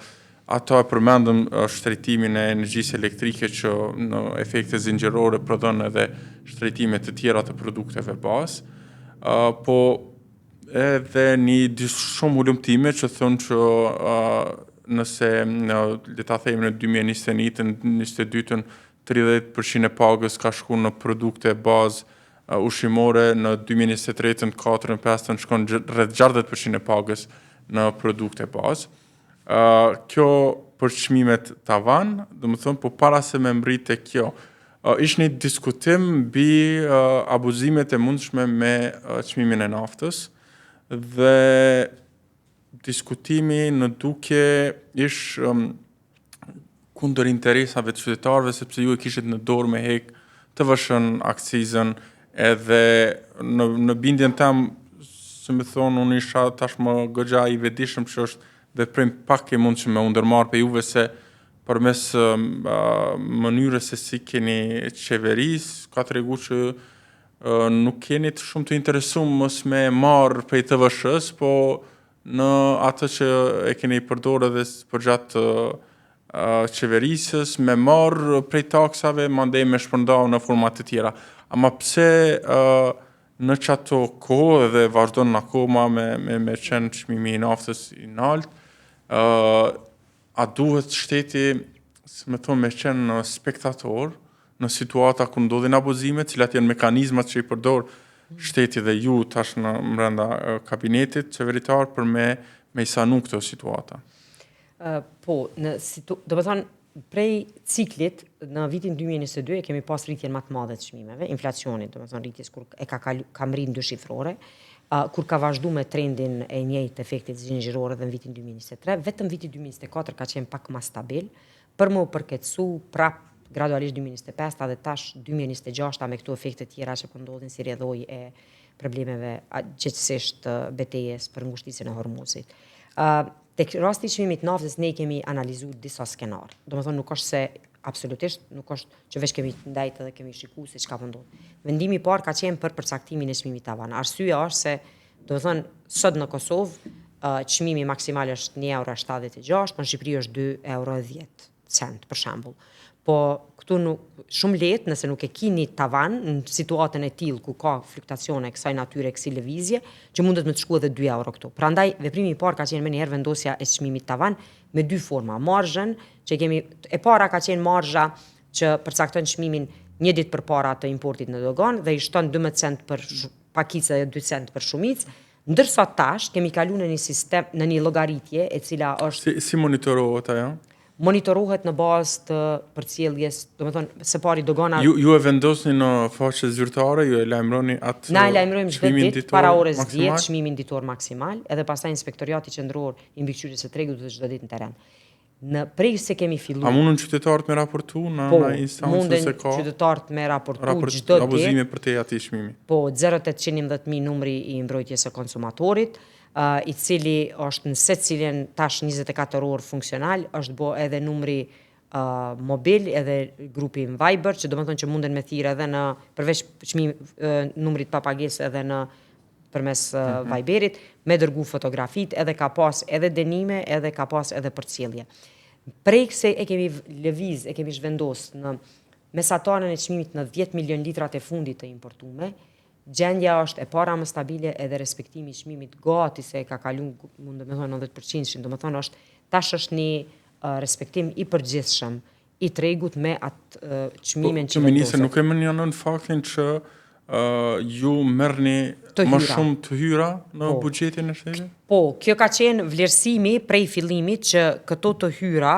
ato e përmendëm uh, shtrejtimin e energjisë elektrike që në efekte zinxhirore prodhon edhe shtrejtime të tjera të produkteve bazë. Uh, po edhe një shumë hulumtime që thonë që uh, nëse në le ta themi në 2021-ën, 22-ën 30% e pagës ka shku në produkte bazë uh, ushqimore, në 2023-ën, 4-ën, 5-ën shkon rreth 60% e pagës në produkte bazë. Uh, kjo për çmimet tavan, domethënë, po para se me mbrite kjo, uh, ish një diskutim mbi uh, abuzimet e mundshme me uh, çmimin e naftës dhe diskutimi në dukje ish um, kundër interesave të qytetarëve sepse ju e kishit në dorë me hek TVSH-n, akcizën, edhe në, në bindjen tem, si me thonë, unë isha tashmë goxha i vetëdijshëm që është veprim pak i mundshëm me u ndërmarr prej juve se përmes uh, mënyrës se si keni qeveris, ka tregu që uh, nuk keni të shumë të interesum mos me marrë prej TVSH-s, po në atë që e keni përdorë edhe përgjatë uh, qeverisës, me marrë prej taksave, mandej me shpërnda në forma të tjera. Ama pse uh, në qato kohë dhe vazhdon akoma me, me, me qenë çmimi i naftës i nalt, uh, a duhet shteti, si me thonë, me qenë në spektator, në situata ku ndodhin abuzime, cilat janë mekanizmat që i përdor shteti dhe ju tash në mbrenda kabinetit qeveritar për me me i sanu këto situata? Uh, po, në situ, do të thonë prej ciklit në vitin 2022 e kemi pas rritjen më të madhe të çmimeve, inflacionit, do të thonë rritjes kur e ka kalu, ka mrri në dyshifrore, uh, kur ka vazhdu me trendin e njëjtë të efektit zinxhiror edhe në vitin 2023, vetëm viti 2024 ka qenë pak më stabil, për më u përkeqësu prap gradualisht 2025 dhe tash 2026 me këto efekte tjera që po ndodhin si rrjedhojë e problemeve gjegjësisht të betejës për ngushticën e Hormuzit. Uh, tek rasti i çmimit naftës ne kemi analizuar disa skenarë. Domethënë nuk është se absolutisht nuk është që veç kemi ndajt edhe kemi shiku se çka po ndodh. Vendimi i parë ka qenë për përcaktimin e çmimit tavan. Arsyeja është se, domethënë, sot në Kosovë çmimi maksimal është 1 euro 76, po në Shqipëri është 2 euro 10 cent për shembull. Po këtu nuk shumë lehtë nëse nuk e kini tavan në situatën e tillë ku ka fluktuacione kësaj natyre, kësi lëvizje, që mundet me të shku edhe 2 euro këtu. Prandaj veprimi i parë ka qenë menjëherë vendosja e çmimit tavan me dy forma. Marzhën që kemi e para ka qenë marzha që përcakton çmimin një ditë përpara të importit në dogan dhe i shton 12 cent për pakicë dhe 2 cent për shumicë, ndërsa tash kemi kalu në një sistem, në një llogaritje e cila është Si, si monitorohet ajo? Monitorohet në bazë të përcjelljes, domethënë së pari dogana Ju ju e vendosni në faqe zyrtare, ju e lajmëroni atë Na e lajmërojmë çdo ditë para orës 10 çmimin ditor maksimal, edhe pastaj inspektoriati qendror i mbikëqyrjes së tregut do të çdo ditë në terren. Në prej se kemi fillu A mundën qytetarët me raportu në po, në instancë nëse ka qytetarët me raportu raport, çdo ditë abuzime përtej atij çmimi? Po, 0811 numri i mbrojtjes së konsumatorit, uh, i cili është në secilin tash 24 orë funksional, është bo edhe numri uh, mobil edhe grupi në Viber, që do të thonë që munden me thirrë edhe në përveç çmim uh, numrit pa pagesë edhe në përmes mm -hmm. Viberit, me dërgu fotografit, edhe ka pas edhe dënime, edhe ka pas edhe përcjellje. Prej se e kemi lëviz, e kemi zhvendos në mesataren e çmimit në 10 milion litrat e fundit të importume, gjendja është e para më stabile edhe respektimi i çmimit gati se e ka kalu, mund të me thonë 90%, do me thonë është, tash është një uh, respektim i përgjithshëm i tregut me atë uh, çmimin po, që vendoset. Nuk e mënjanon faktin që uh, ju merrni më shumë të hyra në po. buxhetin e shtetit? Po, kjo ka qenë vlerësimi prej fillimit që këto të hyra.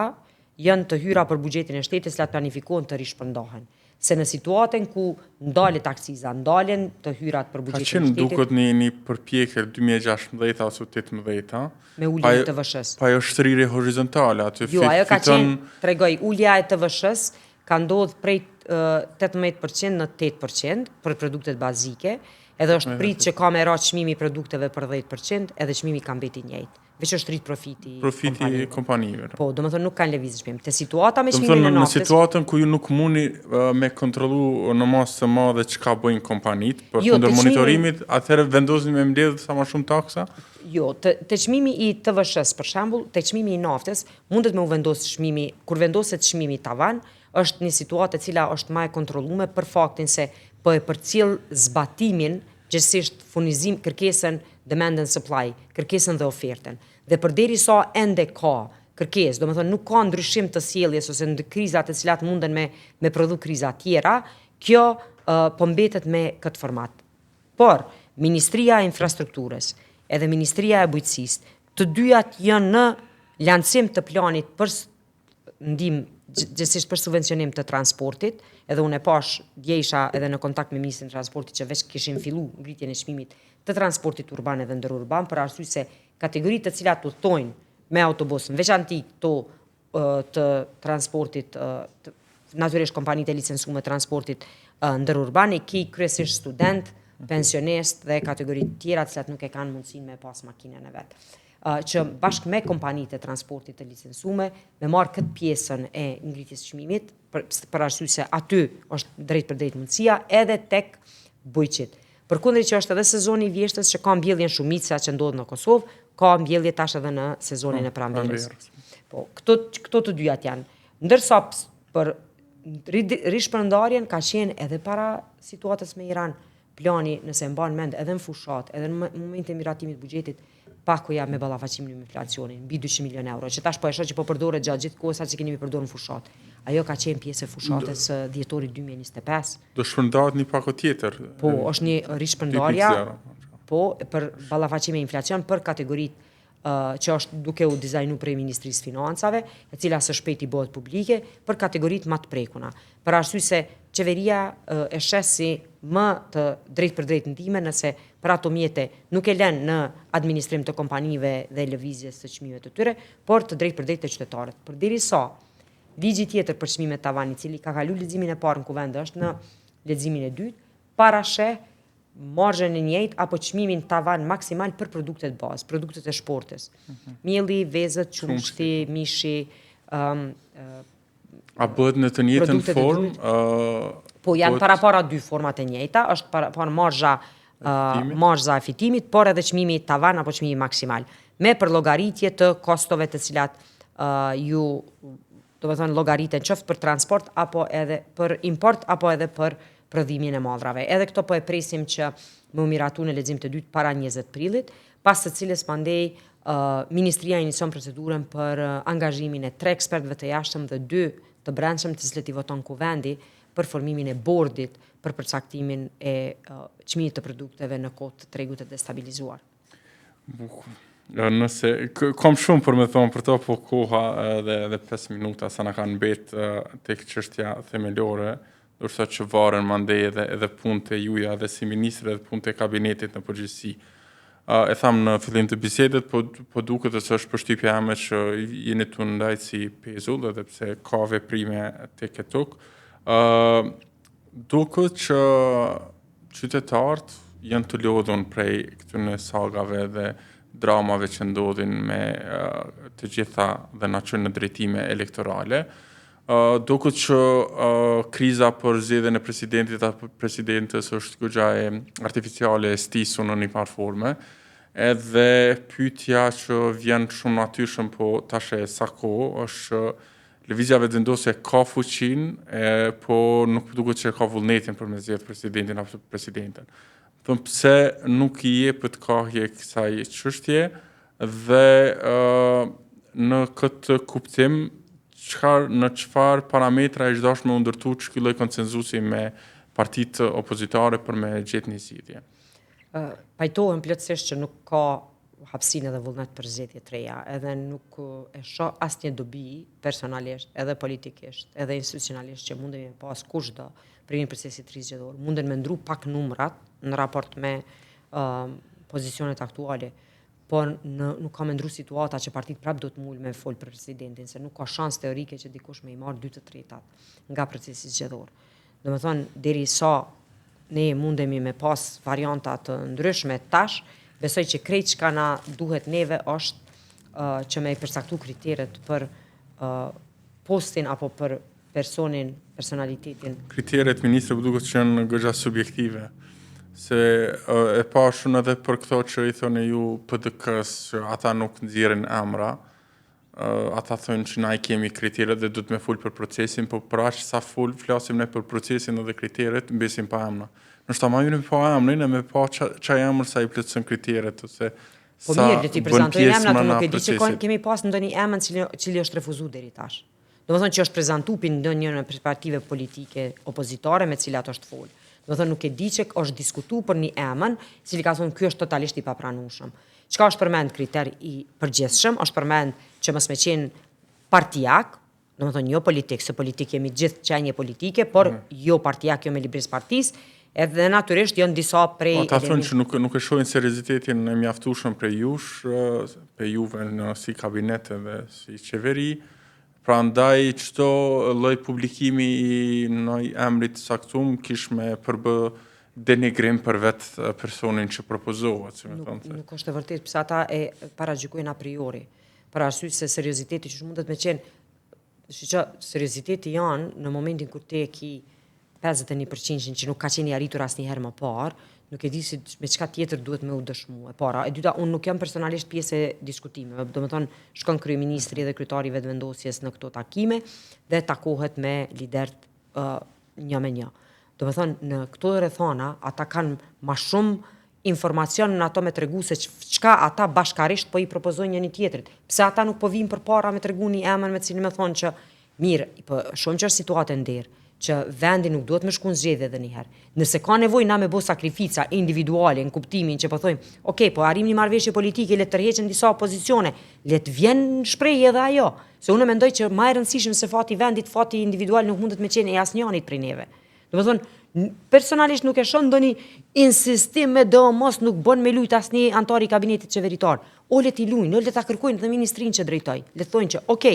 Janë të hyra për buxhetin e shtetit, të cilat planifikohen të rishpërndahen. Se në situatën ku ndalet akciza, ndalen të hyrat për buxhetin e shtetit. Ka qenë duket një një përpjekje 2016 ose 18-a. Me uljen e TVSH-së. Pa ajo shtrirje horizontale aty. Jo, ajo ka qenë, tregoj, ulja e TVSH-së ka ndodhur prej 18% në 8% për produktet bazike, edhe është prit që ka me ra çmimi i produkteve për 10%, edhe çmimi ka mbet i njëjtë. Veç është rrit profiti profiti i kompanive. Po, domethënë nuk kanë lëvizë çmim. Te situata me çmimin e naftës. Në situatën ku ju nuk muni me kontrollu në masë të madhe çka bëjnë kompanitë, për jo, kundër monitorimit, atëherë vendosni me mbledh sa më shumë taksa? Jo, te, te çmimi i TVSH-s për shembull, te çmimi i naftës mundet me u vendos çmimi, kur vendoset çmimi tavan, është një situatë e cila është më e kontrolluar për faktin se po e përcjell zbatimin gjegjësisht furnizim kërkesën demand and supply, kërkesën dhe ofertën. Dhe përderisa ende ka kërkesë, domethënë nuk ka ndryshim të sjelljes ose në krizat e cilat munden me me prodhu kriza tjera, kjo uh, po mbetet me këtë format. Por, Ministria e Infrastrukturës edhe Ministria e Bujqësisë, të dyjat janë në lançim të planit për ndihmë gjegjësisht për subvencionim të transportit, edhe unë e pash dje isha edhe në kontakt me ministrin e transportit që veç kishin fillu ngritjen e çmimit të transportit urban edhe ndërurban për arsye se kategoritë të cilat udhtojnë me autobus, në veçanti këto të transportit të, natyrisht kompanitë e licencume të transportit ndërurban, i ki kryesisht student, pensionist dhe kategori tjera të cilat nuk e kanë mundësinë me pas makinën e vet. Që bashkë me kompanitë e transportit të licencume, me marrë këtë pjesën e ngritjes çmimit, për, për arsye se aty është drejt për drejt mundësia, edhe tek bujqit. Përkundër që është edhe sezoni i vjeshtës që ka mbjelljen shumica që ndodh në Kosovë, ka mbjellje tash edhe në sezonin e pranverës. Po, këto, këto të dyjat janë. Ndërsa për rishpërndarjen ka qenë edhe para situatës me Iran, plani, nëse e mban mend edhe në fushat, edhe në momentin e miratimit të buxhetit, pakoja me ballafaqimin me inflacionin, mbi 200 milion euro, që tash po e shoh që po përdoret gjatë gjithë kohës sa që keni mi përdorur në fushat. Ajo ka qenë pjesë e fushatës së dhjetorit 2025. Do shpërndahet një pako tjetër. Po, është një rishpërndarja. Po, për ballafaqim me inflacion për kategoritë që është duke u dizajnu prej Ministrisë Financave, e cila së shpejti bëhet publike, për kategoritë më të prekuna. Për arsye se qeveria e sheh si më të drejt për drejt ndihme nëse për ato mjete nuk e lën në administrim të kompanive dhe lëvizjes së çmimeve të tyre, por të drejt për drejt të qytetarët. Përderisa ligji tjetër për çmimet tavan, i cili ka kalu leximin e parë në kuvend është në leximin e dytë, parasheh marzhën e njëjtë apo çmimin tavan maksimal për produktet bazë, produktet e shportës. Mm -hmm. Mielli, vezët, qumështi, mishi, um, A bëhet në të njëjtën formë? Uh, po janë parapara dy format e njëjta, është parapara marzha uh, marzha e fitimit, por edhe çmimi tavan apo çmimi maksimal, me përllogaritje të kostove të cilat uh, ju domethënë llogariten qoftë për transport apo edhe për import apo edhe për prodhimin e mallrave. Edhe këto po e presim që me u miratu në lexim të dytë para 20 prillit, pas së cilës mandej uh, ministria inicion procedurën për uh, angazhimin e tre ekspertëve të jashtëm dhe dy të brendshëm të cilët i voton kuvendi për formimin e bordit për përcaktimin e uh, çmimit të produkteve në kohë të tregut të destabilizuar. Bukur. Nëse, kam shumë për me thonë për to, po koha edhe, edhe 5 minuta sa na kanë mbet tek çështja themelore, ndoshta që varen mandej edhe, edhe punët e juja edhe si ministre edhe punët e kabinetit në përgjithësi. E thamë në fillim të bisedës, po, po duket se është përshtypja eme që jeni tu ndajt si pezull edhe pse ka veprime tek e tuk. Duket që qytetarët janë të lodhun prej këtyne sagave dhe dramave që ndodhin me të gjitha dhe na çojnë në drejtime elektorale. Duket që kriza për zgjedhjen e presidentit apo presidentes është goxha e artificiale e stisur në një farë forme. Edhe pyetja që vjen shumë natyrshëm po tash e sa kohë është që Lëvizja Vetëvendosje ka fuqinë, e, po nuk po duket që e ka vullnetin për me zgjedh presidentin apo presidenten. Thonë pse nuk i jepet kahje kësaj çështje dhe ë në këtë kuptim çfarë në çfarë parametra është dashur me u ndërtu ky lloj konsenzusi me partitë opozitare për me gjetë një zgjidhje. Pajtohem plotësisht që nuk ka hapësinë edhe vullnet për zgjedhje të reja, edhe nuk e shoh asnjë dobi personalisht, edhe politikisht, edhe institucionalisht që mundemi me pas kushdo prej një procesi të ri zgjedhor. Munden me ndru pak numrat në raport me uh, pozicionet aktuale, por në, nuk ka me ndru situata që partitë prapë duhet m'u ul me fol për presidentin, se nuk ka shans teorike që dikush me i marrë dy të tretat nga procesi zgjedhor. Domethonë, derisa ne mundemi me pas varianta të ndryshme tash, besoj që krejt çka na duhet neve është uh, që me i përcaktu kriteret për uh, postin apo për personin, personalitetin. Kriteret ministre po duket që janë goxha subjektive. Se e pashun edhe për këto që i thoni ju PDK-s, që ata nuk nxjerrin emra, ata thonë që na i kemi kriteret dhe duhet me fol për procesin, po për aq sa fol, flasim ne për procesin edhe kriteret, mbesim pa emra. Ndoshta ma mirë me pa emrin e me pa qa, qaj emër sa i plotëson kriteret ose Po mirë, le t'i prezantojnë emrat, nuk e di që kemi pas ndonjë emër cili, cili është refuzu deri tash. Domethonë që është prezantu pi ndonjë prej partive politike opozitare me cilat është fol. Domethonë nuk e di që është diskutu për një emën, cili ka thonë ky është totalisht i papranueshëm. Çka është përmend kriter i përgjithshëm, është përmend që mos me qenë partijak, domethonë jo politik, se politik jemi gjithë qenie politike, por mm. jo partijak, jo me librezë partisë, edhe natyrisht janë disa prej Ata thonë që nuk nuk e shohin seriozitetin e mjaftueshëm prej jush, prej juve në si kabinet edhe si qeveri, Prandaj çdo lloj publikimi i ndonjë emri të caktum kish me përbë denigrim për vetë personin që propozohet, si me thonë. Nuk, nuk është e vërtetë, pse ata e paragjykojnë a priori. Për arsye se serioziteti që mundet me qenë, shiqo, serioziteti janë në momentin kur ti e ki 51% që nuk ka qenë i arritur asnjëherë më parë, nuk e di si me çka tjetër duhet me u dëshmu. E para, e dyta, unë nuk jam personalisht pjesë e diskutimeve, domethonë, shkon kryeministri dhe kryetari i Vetëvendosjes në këto takime dhe takohet me liderët uh, një me një. Domethonë, në këto rrethana, ata kanë ma shumë informacion në ato me tregu se çka ata bashkarisht po i propozojnë njëni tjetrit. Pse ata nuk po vijnë përpara me tregu një emër me cilin me thonë që Mirë, po shohim që është situatë e nderë, që vendi nuk duhet me shku në zgjedhje edhe një herë. Nëse ka nevojë na me bo sakrifica individuale në kuptimin që po thojmë, ok, po arrim një marrëveshje politike, le të tërheqen disa pozicione, le të vjen në shprehje edhe ajo. Se unë mendoj që ma e rëndësishëm se fati i vendit, fati individual nuk mundet me qenë e asnjanit prej neve. Domethonë, personalisht nuk e shoh ndonjë insistim me domos nuk bën me lujt asnjë anëtar i kabinetit qeveritar. O le t'i lujnë, o le ta kërkojnë dhe ministrinë që drejtoj. Le të thonë që, ok,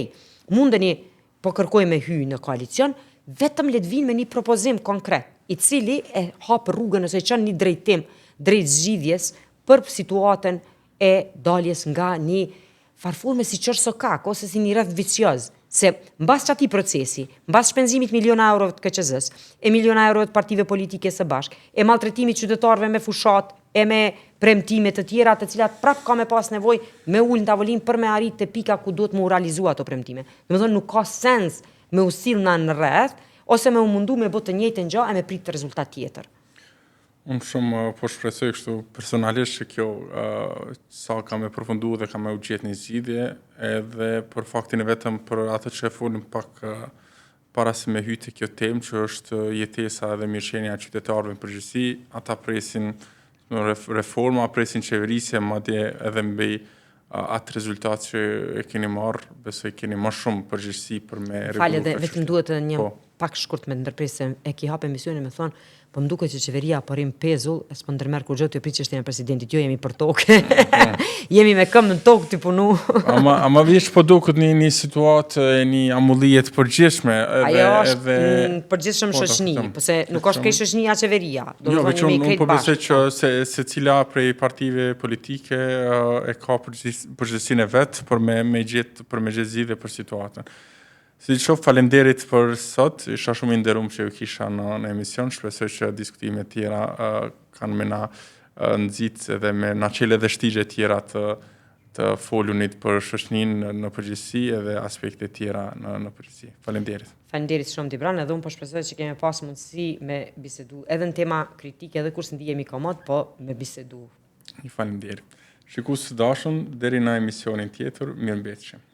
mundeni po kërkojmë me hy në koalicion, vetëm le të vinë me një propozim konkret, i cili e hap rrugën ose e çon një drejtim drejt zgjidhjes për situatën e daljes nga një farë forme si qorrsokak ose si një rreth vicioz, se mbas qatij procesi, mbas shpenzimit miliona eurove të KQZ-së, e miliona eurove të partive politike së bashkë, e maltretimit qytetarëve me fushatë e me premtime të tjera, të cilat prap ka me pas nevojë me ul në tavolinë për me arrit te pika ku duhet me u realizu ato premtime. Domethonë nuk ka sens me u sill na në rreth ose me u mundu me bo të njëjtën gjë e me prit rezultat tjetër. Unë shumë po shpresoj kështu personalisht që kjo uh, sa ka me përfundu dhe ka me u gjetë një zgjidhje edhe për faktin e vetëm për atë që e folim pak uh, para se me hy te kjo temë që është jetesa edhe mirëqenia e qytetarëve në përgjithësi, ata presin reforma, presin qeverisje, madje edhe mbi atë rezultat që e keni marrë, besoj keni më shumë përgjegjësi për me rregullu. Falë edhe vetëm duhet një po. pak shkurt me ndërpre se e ki hap emisionin me thonë, po më duket që qeveria po rrin pezull, e s'po ndërmerr kurrgjë tu prit çështjen e presidentit. Jo jemi për tokë. Po. jemi me këmbë në tokë tu punu. ama ama veç po duket një një situatë e një amullie të përgjithshme edhe Ajo është edhe në përgjithshëm po, shoqni, po se nuk është krejt shoqnia qeveria. Do jo, të thonë jemi krejt po besoj që se secila prej partive politike e ka përgjegjësinë e vet për me me gjet për me gjet zgjidhje për situatën. Sidoqoftë, faleminderit për sot, isha shumë i nderuar që ju kisha në, në emision, shpresoj që diskutimet tjera uh, kanë me na uh, nxit edhe me na çelë edhe shtigje tjera të të folunit për shoqërinë në, në përgjithësi edhe aspekte tjera në në përgjithësi. Faleminderit. Faleminderit shumë Dibran, edhe unë po shpresoj që kemi pas mundësi me bisedu edhe në tema kritike edhe kur s'ndihemi komod, po me bisedu. Ju faleminderit. Shikues të dashur, deri në emisionin tjetër, mirëmbetshim.